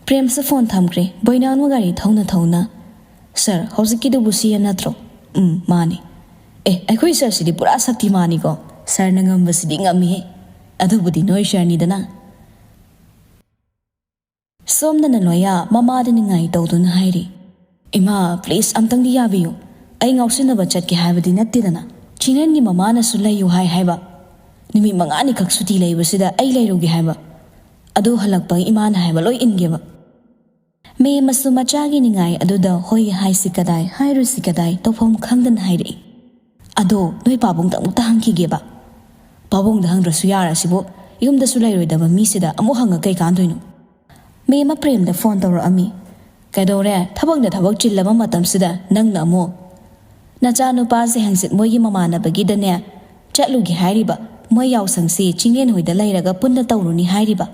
ꯄ꯭ꯔꯦꯝꯁꯨ ꯐꯣꯟ ꯊꯝꯈ꯭ꯔꯦ꯫ ꯕꯣꯏꯅꯥꯎꯅ ꯒꯥꯔꯤ ꯊꯧꯅ ꯊꯧꯅ, "ꯁꯥꯔ, ꯍꯧꯖꯤꯛꯀꯤꯗꯨꯕꯨ ꯁꯤ ꯑꯦꯝ ꯅꯠꯇ꯭ꯔꯣ?" "ꯎꯝ, ꯃꯥꯅꯤ꯫" "ꯑꯦ, ꯑꯩꯈꯣꯏ ꯁꯥꯔꯁꯤꯗꯤ ꯄꯨꯔꯥ ꯁꯛꯇꯤꯃꯥꯟꯅꯤꯀꯣ꯫ ꯁꯥꯔꯅ ꯉꯝꯕꯁꯤꯗꯤ ꯉꯝꯃꯤꯍꯦ꯫ ꯑꯗꯨꯕꯨꯗꯤ ꯅꯣꯏ ꯁꯥꯔꯅꯤꯗꯅ꯫" ꯁꯣꯝꯗꯅ ꯂꯣꯌꯥ ꯃꯃꯥꯗ ꯅꯤꯡꯉꯥꯏ ꯇꯧꯗꯨꯅ ꯍꯥꯏꯔꯤ, "ꯏꯃꯥ, ꯄ꯭ꯂꯤꯖ ꯑꯝꯇꯪꯗꯤ ꯌꯥꯕꯤꯌꯨ꯫ ꯑꯩ ꯉꯥꯎꯁꯤꯟꯅꯕ ꯆꯠꯀꯦ ꯍꯥꯏꯕꯗꯤ ꯅꯠꯇꯦꯗꯅ꯫ ꯆꯤꯡꯍꯟꯒꯤ ꯃꯃꯥꯅꯁꯨ ꯂꯩꯌꯨ ꯍꯥꯏ ꯍꯥꯏꯕ꯫ ꯅꯨꯃꯤꯠ ꯃꯉꯥꯅꯤꯈꯛ ꯁꯨꯇꯤ ꯂꯩꯕꯁꯤꯗ ꯑꯩ ꯂꯩꯔꯨꯒꯦ ꯍꯥꯏꯕ꯫ ꯑꯗꯨ ꯍꯜꯂꯛꯄꯒ ꯏꯃꯥꯅ ꯍꯥꯏꯕ ꯂꯣꯏ ꯏꯟꯒꯦꯕ꯫" ꯃꯦꯝ ꯃꯁꯨ ꯃꯆꯥꯒꯤ ꯅꯤꯡꯉꯥꯏ ꯑꯗꯨꯗ ꯍꯣꯏ ꯍꯥꯏꯁꯤ ꯀꯗꯥꯏ, ꯍꯥꯏꯔꯨꯁꯤ ꯀꯗꯥꯏ, ꯇꯧꯐꯝ ꯈꯪꯗꯅ ꯍꯥꯏꯔꯛꯏ꯫ "ꯑꯗꯣ ꯅꯣꯏ ꯄꯥꯕꯨꯡꯗ ꯑꯃꯨꯛꯇ ꯍꯪꯈꯤꯒꯦꯕ꯫ ꯄꯥꯕꯨꯡꯗ ꯍꯪꯗ꯭ꯔꯁꯨ ꯌꯥꯔꯁꯤꯕꯨ, ꯌꯨꯝꯗꯁꯨ ꯂꯩꯔꯣꯏꯗꯕ ꯃꯤꯁꯤꯗ ꯑꯃꯨꯛ ꯍꯪꯉ ꯀꯩ ꯀꯥꯟꯗꯣꯏꯅꯣ? ꯃꯦꯝꯃ ꯄ꯭ꯔꯦꯝꯗ ꯐꯣꯟ ꯇꯧꯔꯛꯑꯝꯃꯤ꯫ "ꯀꯩꯗꯧꯔꯦ? ꯊꯕꯛꯅ ꯊꯕꯛ ꯆꯤꯜꯂꯕ ꯃꯇꯝꯁꯤꯗ ꯅꯪꯅ ꯑꯃꯨꯛ?" "ꯅꯆꯥꯅꯨꯄꯥꯁꯦ ꯍꯪꯆꯤꯠ ꯃꯣꯏꯒꯤ ꯃꯃꯥꯟꯅꯕꯒꯤꯗꯅꯦ ꯆꯠꯂꯨꯒꯦ ꯍꯥꯏꯔꯤꯕ꯫ ꯃꯣꯏ ꯌꯥꯎꯁꯪꯁꯤ ꯆꯤꯡꯂꯦꯟ ꯍꯣꯏꯗ ꯂꯩꯔꯒ ꯄꯨꯟꯅ ꯇꯧꯔꯨꯅꯤ ꯍꯥꯏꯔꯤꯕ꯫"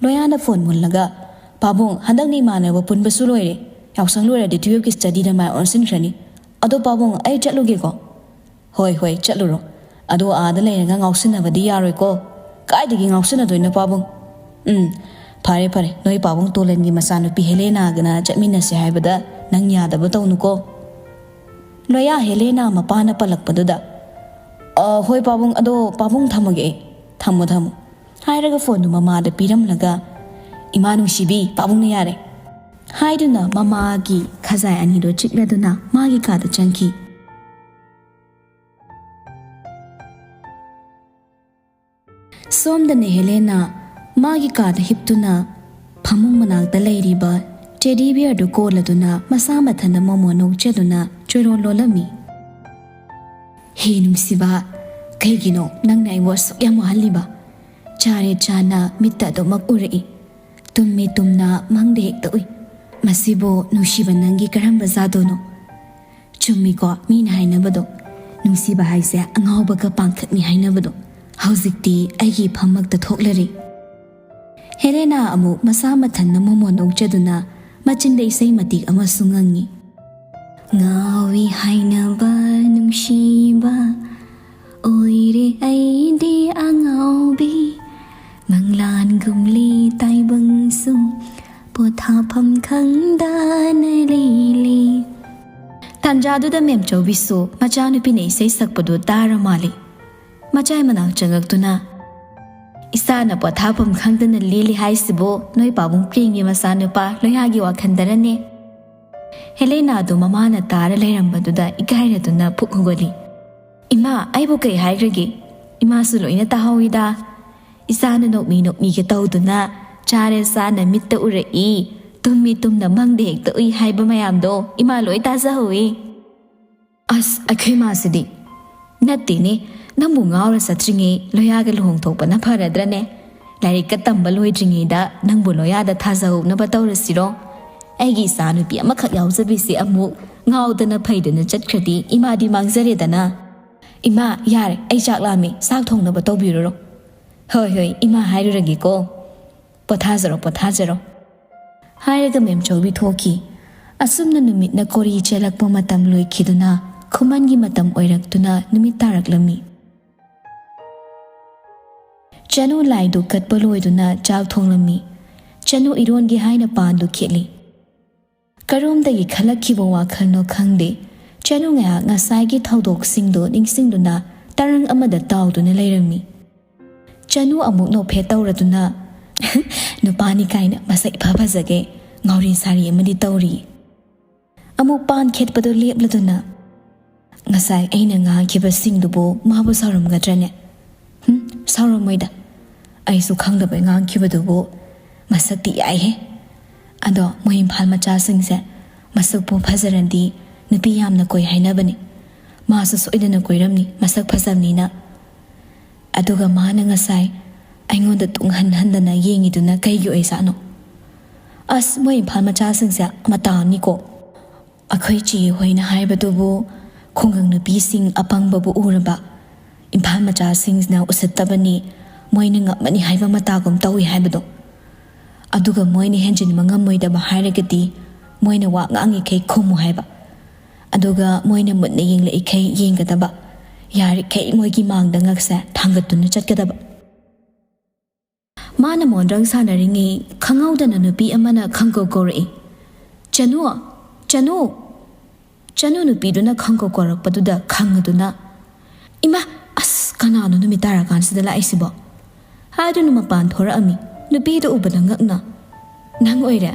ꯂꯣꯌꯥꯅ ꯐꯣꯟ ꯃꯨꯜꯂꯒ, "ꯄꯥꯕꯨꯡ, ꯍꯟꯗꯛꯅ ꯏꯃꯥꯟꯅꯕ ꯄꯨꯟꯕꯁꯨ ꯂꯣꯏꯔꯦ꯫ ꯌꯥꯎꯁꯪ ꯂꯣꯏꯔꯗꯤ ꯇꯨꯌꯦꯜꯞꯀꯤ ꯁ꯭ꯇꯗꯤꯗ ꯃꯥꯏ ꯑꯣꯟꯁꯤꯟꯈ꯭ꯔꯅꯤ꯫ ꯑꯗꯣ ꯄꯥꯕꯨꯡ, ꯑꯩ ꯆꯠꯂꯨꯒꯦꯀꯣ?" "ꯍꯣꯏ, ꯍꯣꯏ, ꯆꯠꯂꯨꯔꯣ꯫ ꯑꯗꯣ ꯑꯥꯗ ꯂꯩꯔꯒ ꯉꯥꯎꯁꯤꯟꯅꯕꯗꯤ ꯌꯥꯔꯣꯏꯀꯣ꯫" "ꯀꯥꯏꯗꯒꯤ ꯉꯥꯎꯁꯤꯟꯅꯗꯣꯏꯅꯣ ꯄꯥꯕꯨꯡ?" "ꯎꯝ, ꯐꯔꯦ, ꯐꯔꯦ꯫ ꯅꯣꯏ ꯄꯥꯕꯨꯡ ꯇꯣꯂꯟꯒꯤ ꯃꯆꯥꯅꯨꯄꯤ ꯍꯦꯂꯦꯅꯥꯒꯅ ꯆꯠꯃꯤꯟꯅꯁꯦ ꯍꯥꯏꯕꯗ ꯅꯪ ꯌꯥꯗꯕ ꯇꯧꯅꯨꯀꯣ꯫" ꯂꯣꯌꯥ ꯍꯦꯂꯦꯅꯥ ꯃꯄꯥꯅ ꯄꯜꯂꯛꯄꯗꯨꯗ, "ꯑ, ꯍꯣꯏ ꯄꯥꯕꯨꯡ, ꯑꯗꯣ ꯄꯥꯕꯨꯡ ꯊꯝꯃꯒꯦ ꯑꯩ꯫ ꯊꯝꯃꯣ, ꯊꯝꯃꯣ," ꯍꯥꯏꯔꯒ ꯐꯣꯟꯗꯨ ꯃꯃꯥꯗ ꯄꯤꯔꯝꯂꯒ, "ꯏꯃꯥ ꯅꯨꯡꯁꯤꯕꯤ, ꯄꯥꯕꯨꯡꯅ ꯌꯥꯔꯦ," ꯍꯥꯏꯗꯨꯅ ꯃꯃꯥꯒꯤ ꯈꯖꯥꯏ ꯑꯅꯤꯗꯨ ꯆꯤꯛꯂꯗꯨꯅ ꯃꯥꯒꯤ ꯀꯥꯗ ꯆꯪꯈꯤ꯫ ꯁꯣꯝꯗꯅ ꯍꯦꯂꯦꯅꯥ ꯃꯥꯒꯤ ꯀꯥꯗ ꯍꯤꯞꯇꯨꯅ ꯐꯃꯨꯡ ꯃꯅꯥꯛꯇ ꯂꯩꯔꯤꯕ ꯇꯦꯗꯤ ꯕꯤꯌꯔꯗꯨ ꯀꯣꯜꯂꯗꯨꯅ ꯃꯁꯥ ꯃꯊꯟꯇ ꯃꯣꯃꯣꯟ ꯅꯣꯛꯆꯗꯨꯅ ꯆꯣꯏꯔꯣꯜ ꯂꯣꯜꯂꯝꯃꯤ꯫ "ꯍꯦ ꯅꯨꯡꯁꯤꯕ, ꯀꯩꯒꯤꯅꯣ ꯅꯪꯅ ꯑꯩꯕꯨ ꯑꯁꯨꯛ ꯌꯥꯝ ꯋꯥꯍꯜꯂꯤꯕ? ꯆꯥꯔꯦ ꯆꯥꯅ ꯃꯤꯠꯇ ꯑꯗꯨꯃꯛ ꯎꯔꯛꯏ꯫ ꯇꯨꯝꯃꯤ ꯇꯨꯝꯅ ꯃꯪꯗ ꯍꯦꯛꯇ ꯎꯏ꯫ ꯃꯁꯤꯕꯨ ꯅꯨꯡꯁꯤꯕ ꯅꯪꯒꯤ ꯀꯔꯝꯕ ꯖꯥꯗꯨꯅꯣ? ꯆꯨꯝꯃꯤꯀꯣ ꯃꯤꯅ ꯍꯥꯏꯅꯕꯗꯣ, ꯅꯨꯡꯁꯤꯕ ꯍꯥꯏꯁꯦ ꯑꯉꯥꯎꯕꯒ ꯄꯥꯡꯈꯛꯅꯤ ꯍꯥꯏꯅꯕꯗꯣ꯫ ꯍꯧꯖꯤꯛꯇꯤ ꯑꯩꯒꯤ ꯐꯝꯃꯛꯇ ꯊꯣꯛꯂꯔꯦ꯫" ꯍꯦꯂꯦꯅꯥ ꯑꯃꯨꯛ ꯃꯁꯥ ꯃꯊꯟꯅ ꯃꯣꯃꯣꯟ ꯅꯣꯛꯆꯗꯨꯅ ꯃꯆꯤꯟꯗ ꯏꯁꯩ ꯃꯇꯦꯛ ꯑꯃꯁꯨ ꯉꯪꯉꯤ꯫ "ꯉꯥꯎꯏ ꯍꯥꯏꯅꯕ ꯅꯨꯡꯁꯤꯕ, ꯑꯣꯏꯔꯦ ꯑꯩꯗꯤ ꯑꯉꯥꯎꯕꯤ꯫ ꯃꯪꯂꯥꯟꯒꯨꯝꯂꯤ ꯇꯥꯏꯕꯪꯁꯨ, ꯄꯣꯊꯥꯐꯝ ꯈꯪꯗꯅ ꯂꯩꯂꯤ꯫" ꯇꯥꯟꯖꯥꯗꯨꯗ ꯃꯦꯝꯆꯧꯕꯤꯁꯨ ꯃꯆꯥꯅꯨꯄꯤꯅ ꯏꯁꯩ ꯁꯛꯄꯗꯨ ꯇꯥꯔ ꯃꯥꯜꯂꯤ꯫ ꯃꯆꯥꯏ ꯃꯅꯥꯛ ꯆꯪꯉꯛꯇꯨꯅ, "ꯏꯆꯥꯅ ꯄꯣꯊꯥꯐꯝ ꯈꯪꯗꯅ ꯂꯦꯜꯂꯤ ꯍꯥꯏꯁꯤꯕꯨ ꯅꯣꯏ ꯄꯥꯕꯨꯡ ꯄ꯭ꯔꯦꯝꯒꯤ ꯃꯆꯥꯅꯨꯄꯥ ꯂꯣꯌꯥꯒꯤ ꯋꯥꯈꯟꯗꯔꯅꯦ?" ꯍꯦꯂꯦꯅꯥꯗꯨ ꯃꯃꯥꯅ ꯇꯥꯔ ꯂꯩꯔꯝꯕꯗꯨꯗ ꯏꯀꯥꯏꯔꯗꯨꯅ ꯄꯨꯛ ꯍꯧꯒꯠꯂꯤ꯫ "ꯏꯃꯥ, ꯑꯩꯕꯨ ꯀꯩ ꯍꯥꯏꯈ꯭ꯔꯒꯦ? ꯏꯃꯥꯁꯨ ꯂꯣꯏꯅ ꯇꯥꯍꯧꯏꯗ꯫ ꯏꯆꯥꯅ ꯅꯣꯛꯃꯤ ꯅꯣꯛꯃꯤꯒ ꯇꯧꯗꯨꯅ ꯆꯥꯔꯦ ꯆꯥꯅ ꯃꯤꯠꯇ ꯎꯔꯛꯏ, ꯇꯨꯝꯃꯤ ꯇꯨꯝꯅ ꯃꯪꯗ ꯍꯦꯛꯇ ꯎꯏ ꯍꯥꯏꯕ ꯃꯌꯥꯝꯗꯣ ꯏꯃꯥ ꯂꯣꯏ ꯇꯥꯖꯍꯧꯏ꯫" "ꯑꯁ, ꯑꯩꯈꯣꯏ ꯃꯥꯁꯤꯗꯤ!" "ꯅꯠꯇꯦꯅꯦ, "ꯅꯪꯕꯨ ꯉꯥꯎꯔ ꯆꯠꯇ꯭ꯔꯤꯉꯩ ꯂꯣꯌꯥꯒ ꯂꯨꯍꯣꯡꯊꯣꯛꯄꯅ ꯐꯔꯗ꯭ꯔꯅꯦ? ꯂꯥꯏꯔꯤꯛꯀ ꯇꯝꯕ ꯂꯣꯏꯗ꯭ꯔꯤꯉꯩꯗ ꯅꯪꯕꯨ ꯂꯣꯌꯥꯗ ꯊꯥꯖꯍꯧꯅꯕ ꯇꯧꯔꯁꯤꯔꯣ? ꯑꯩꯒꯤ ꯏꯆꯥ ꯅꯨꯄꯤ ꯑꯃꯈꯛ ꯌꯥꯎꯖꯕꯤꯁꯦ ꯑꯃꯨꯛ ꯉꯥꯎꯗꯅ ꯐꯩꯗꯅ ꯆꯠꯈ꯭ꯔꯗꯤ ꯏꯃꯥꯗꯤ ꯃꯥꯡꯖꯔꯦꯗꯅ꯫ ꯏꯃꯥ, ꯌꯥꯔꯦ, ꯑꯩ ꯆꯥꯛ ꯂꯥꯝꯃꯤ, ꯆꯥꯛ ꯊꯣꯡꯅꯕ ꯇꯧꯕꯤꯔꯨꯔꯣ꯫ ꯍꯣꯏ, ꯍꯣꯏ, ꯏꯃꯥ ꯍꯥꯏꯔꯨꯔꯒꯦꯀꯣ꯫ ꯄꯣꯊꯥꯖꯔꯣ, ꯄꯣꯊꯥꯖꯔꯣ" ꯍꯥꯏꯔꯒ ꯃꯦꯝꯆꯧꯕꯤ ꯊꯣꯛꯈꯤ꯫ ꯑꯁꯨꯝꯅ ꯅꯨꯃꯤꯠꯅ ꯀꯣꯔꯤ ꯆꯦꯜꯂꯛꯄ ꯃꯇꯝ ꯂꯣꯏꯈꯤꯗꯨꯅ ꯈꯨꯃꯟꯒꯤ ꯃꯇꯝ ꯑꯣꯏꯔꯛꯇꯨꯅ ꯅꯨꯃꯤꯠ ꯇꯥꯔꯛꯂꯝꯃꯤ꯫ ꯆꯅꯨ ꯂꯥꯏꯗꯨ ꯀꯠꯄ ꯂꯣꯏꯗꯨꯅ ꯆꯥꯛ ꯊꯣꯡꯂꯝꯃꯤ꯫ ꯆꯅꯨ ꯏꯔꯣꯟꯒꯦ ꯍꯥꯏꯅ ꯄꯥꯟꯗꯨ ꯈꯦꯠꯂꯤ꯫ ꯀꯔꯣꯝꯗꯒꯤ ꯈꯜꯂꯛꯈꯤꯕ ꯋꯥꯈꯜꯅꯣ ꯈꯪꯗꯦ, ꯆꯅꯨ ꯉꯥꯏꯍꯥꯛ ꯉꯁꯥꯏꯒꯤ ꯊꯧꯗꯣꯛꯁꯤꯡꯗꯨ ꯅꯤꯡꯁꯤꯡꯗꯨꯅ ꯇꯔꯪ ꯑꯃꯗ ꯇꯥꯎꯗꯨꯅ ꯂꯩꯔꯝꯃꯤ꯫ ꯆꯅꯨ ꯑꯃꯨꯛ ꯅꯣꯛꯐꯦꯠ ꯇꯧꯔꯗꯨꯅ, "ꯅꯨꯄꯥꯅꯤ ꯀꯥꯏꯅ ꯃꯁꯛ ꯏꯐ ꯐꯖꯒꯩ ꯉꯥꯎꯔꯤ ꯁꯥꯔꯤ ꯑꯃꯗꯤ ꯇꯧꯔꯤ"꯫ ꯑꯃꯨꯛ ꯄꯥꯟ ꯈꯦꯠꯄꯗꯨ ꯂꯦꯞꯂꯗꯨꯅ, "ꯉꯁꯥꯏ ꯑꯩꯅ ꯉꯥꯡꯈꯤꯕꯁꯤꯡꯗꯨꯕꯨ ꯃꯥꯕꯨ ꯁꯥꯎꯔꯝꯒꯗ꯭ꯔꯅꯦ? ꯍꯨꯝ, ꯁꯥꯎꯔꯝꯃꯣꯏꯗ꯫ ꯑꯩꯁꯨ ꯈꯪꯗꯕꯩ ꯉꯥꯡꯈꯤꯕꯗꯨꯕꯨ꯫ ꯃꯁꯛꯇꯤ ꯌꯥꯏꯍꯦ꯫ ꯑꯗꯣ ꯃꯣꯏ ꯏꯝꯐꯥꯜ ꯃꯆꯥꯁꯤꯡꯁꯦ ꯃꯁꯛꯄꯨ ꯐꯖꯔꯗꯤ ꯅꯨꯄꯤ ꯌꯥꯝꯅ ꯀꯣꯏ ꯍꯥꯏꯅꯕꯅꯤ꯫ ꯃꯥꯁꯨ ꯁꯣꯏꯗꯅ ꯀꯣꯏꯔꯝꯅꯤ, ꯃꯁꯛ ꯐꯖꯕꯅꯤꯅ꯫ ꯑꯗꯨꯒ ꯃꯥꯅ ꯉꯁꯥꯏ ꯑꯩꯉꯣꯟꯗ ꯇꯨꯡꯍꯟ ꯍꯟꯗꯅ ꯌꯦꯡꯉꯤꯗꯨꯅ ꯀꯩꯒꯤ ꯑꯣꯏꯖꯥꯠꯅꯣ? ꯑꯁ, ꯃꯣꯏ ꯏꯝꯐꯥꯜ ꯃꯆꯥꯁꯤꯡꯁꯦ ꯃꯇꯥ ꯑꯃꯅꯤꯀꯣ꯫ ꯑꯩꯈꯣꯏ ꯆꯦ ꯍꯣꯏꯅ ꯍꯥꯏꯕꯗꯨꯕꯨ ꯈꯨꯡꯒꯪ ꯅꯨꯄꯤꯁꯤꯡ ꯑꯄꯪꯕꯕꯨ ꯎꯔꯕ ꯏꯝꯐꯥꯜ ꯃꯆꯥꯁꯤꯡꯁꯤꯅ ꯎꯁꯤꯠꯇꯕꯅꯤ, ꯃꯣꯏꯅ ꯉꯝꯃꯅꯤ ꯍꯥꯏꯕ ꯃꯇꯥꯒꯨꯝ ꯇꯧꯏ ꯍꯥꯏꯕꯗꯣ꯫ ꯑꯗꯨꯒ ꯃꯣꯏꯅ ꯍꯦꯟꯖꯤꯟꯕ ꯉꯝꯃꯣꯏꯗꯕ ꯍꯥꯏꯔꯒꯗꯤ ꯃꯣꯏꯅ ꯋꯥ ꯉꯥꯡꯉꯤꯈꯩ ꯈꯨꯝꯃꯨ ꯍꯥꯏꯕ꯫ ꯑꯗꯨꯒ ꯃꯣꯏꯅ ꯃꯨꯟꯅ ꯌꯦꯡꯂꯛꯏꯈꯩ ꯌꯦꯡꯒꯗꯕ꯫ ꯌꯥꯔꯤꯈꯩ ꯃꯣꯏꯒꯤ ꯃꯥꯡꯗ ꯉꯛꯁꯦ ꯊꯥꯡꯒꯠꯇꯨꯅ ꯆꯠꯀꯗꯕ꯫ ꯃꯥꯅ ꯃꯣꯟꯗ꯭ꯔꯪ ꯁꯥꯟꯅꯔꯤꯉꯩ ꯈꯪꯍꯧꯗꯅ ꯅꯨꯄꯤ ꯑꯃꯅ ꯈꯪꯀꯧ ꯀꯧꯔꯛꯏ, "ꯆꯅꯨ! ꯆꯅꯨ!" ꯆꯅꯨ ꯅꯨꯄꯤꯗꯨꯅ ꯈꯪꯀꯧ ꯀꯧꯔꯛꯄꯗꯨꯗ ꯈꯪꯉꯗꯨꯅ, "ꯏꯃꯥ! ꯑꯁ, ꯀꯅꯥꯅꯣ ꯅꯨꯃꯤꯠ ꯇꯥꯔꯀꯥꯟꯁꯤꯗ ꯂꯥꯛꯏꯁꯤꯕꯣ?" ꯍꯥꯏꯗꯨꯅ ꯃꯄꯥꯟ ꯊꯣꯔꯛꯑꯝꯃꯤ꯫ ꯅꯨꯄꯤꯗꯨ ꯎꯕꯗ ꯉꯛꯅ, "ꯅꯪ ꯑꯣꯏꯔꯦ?"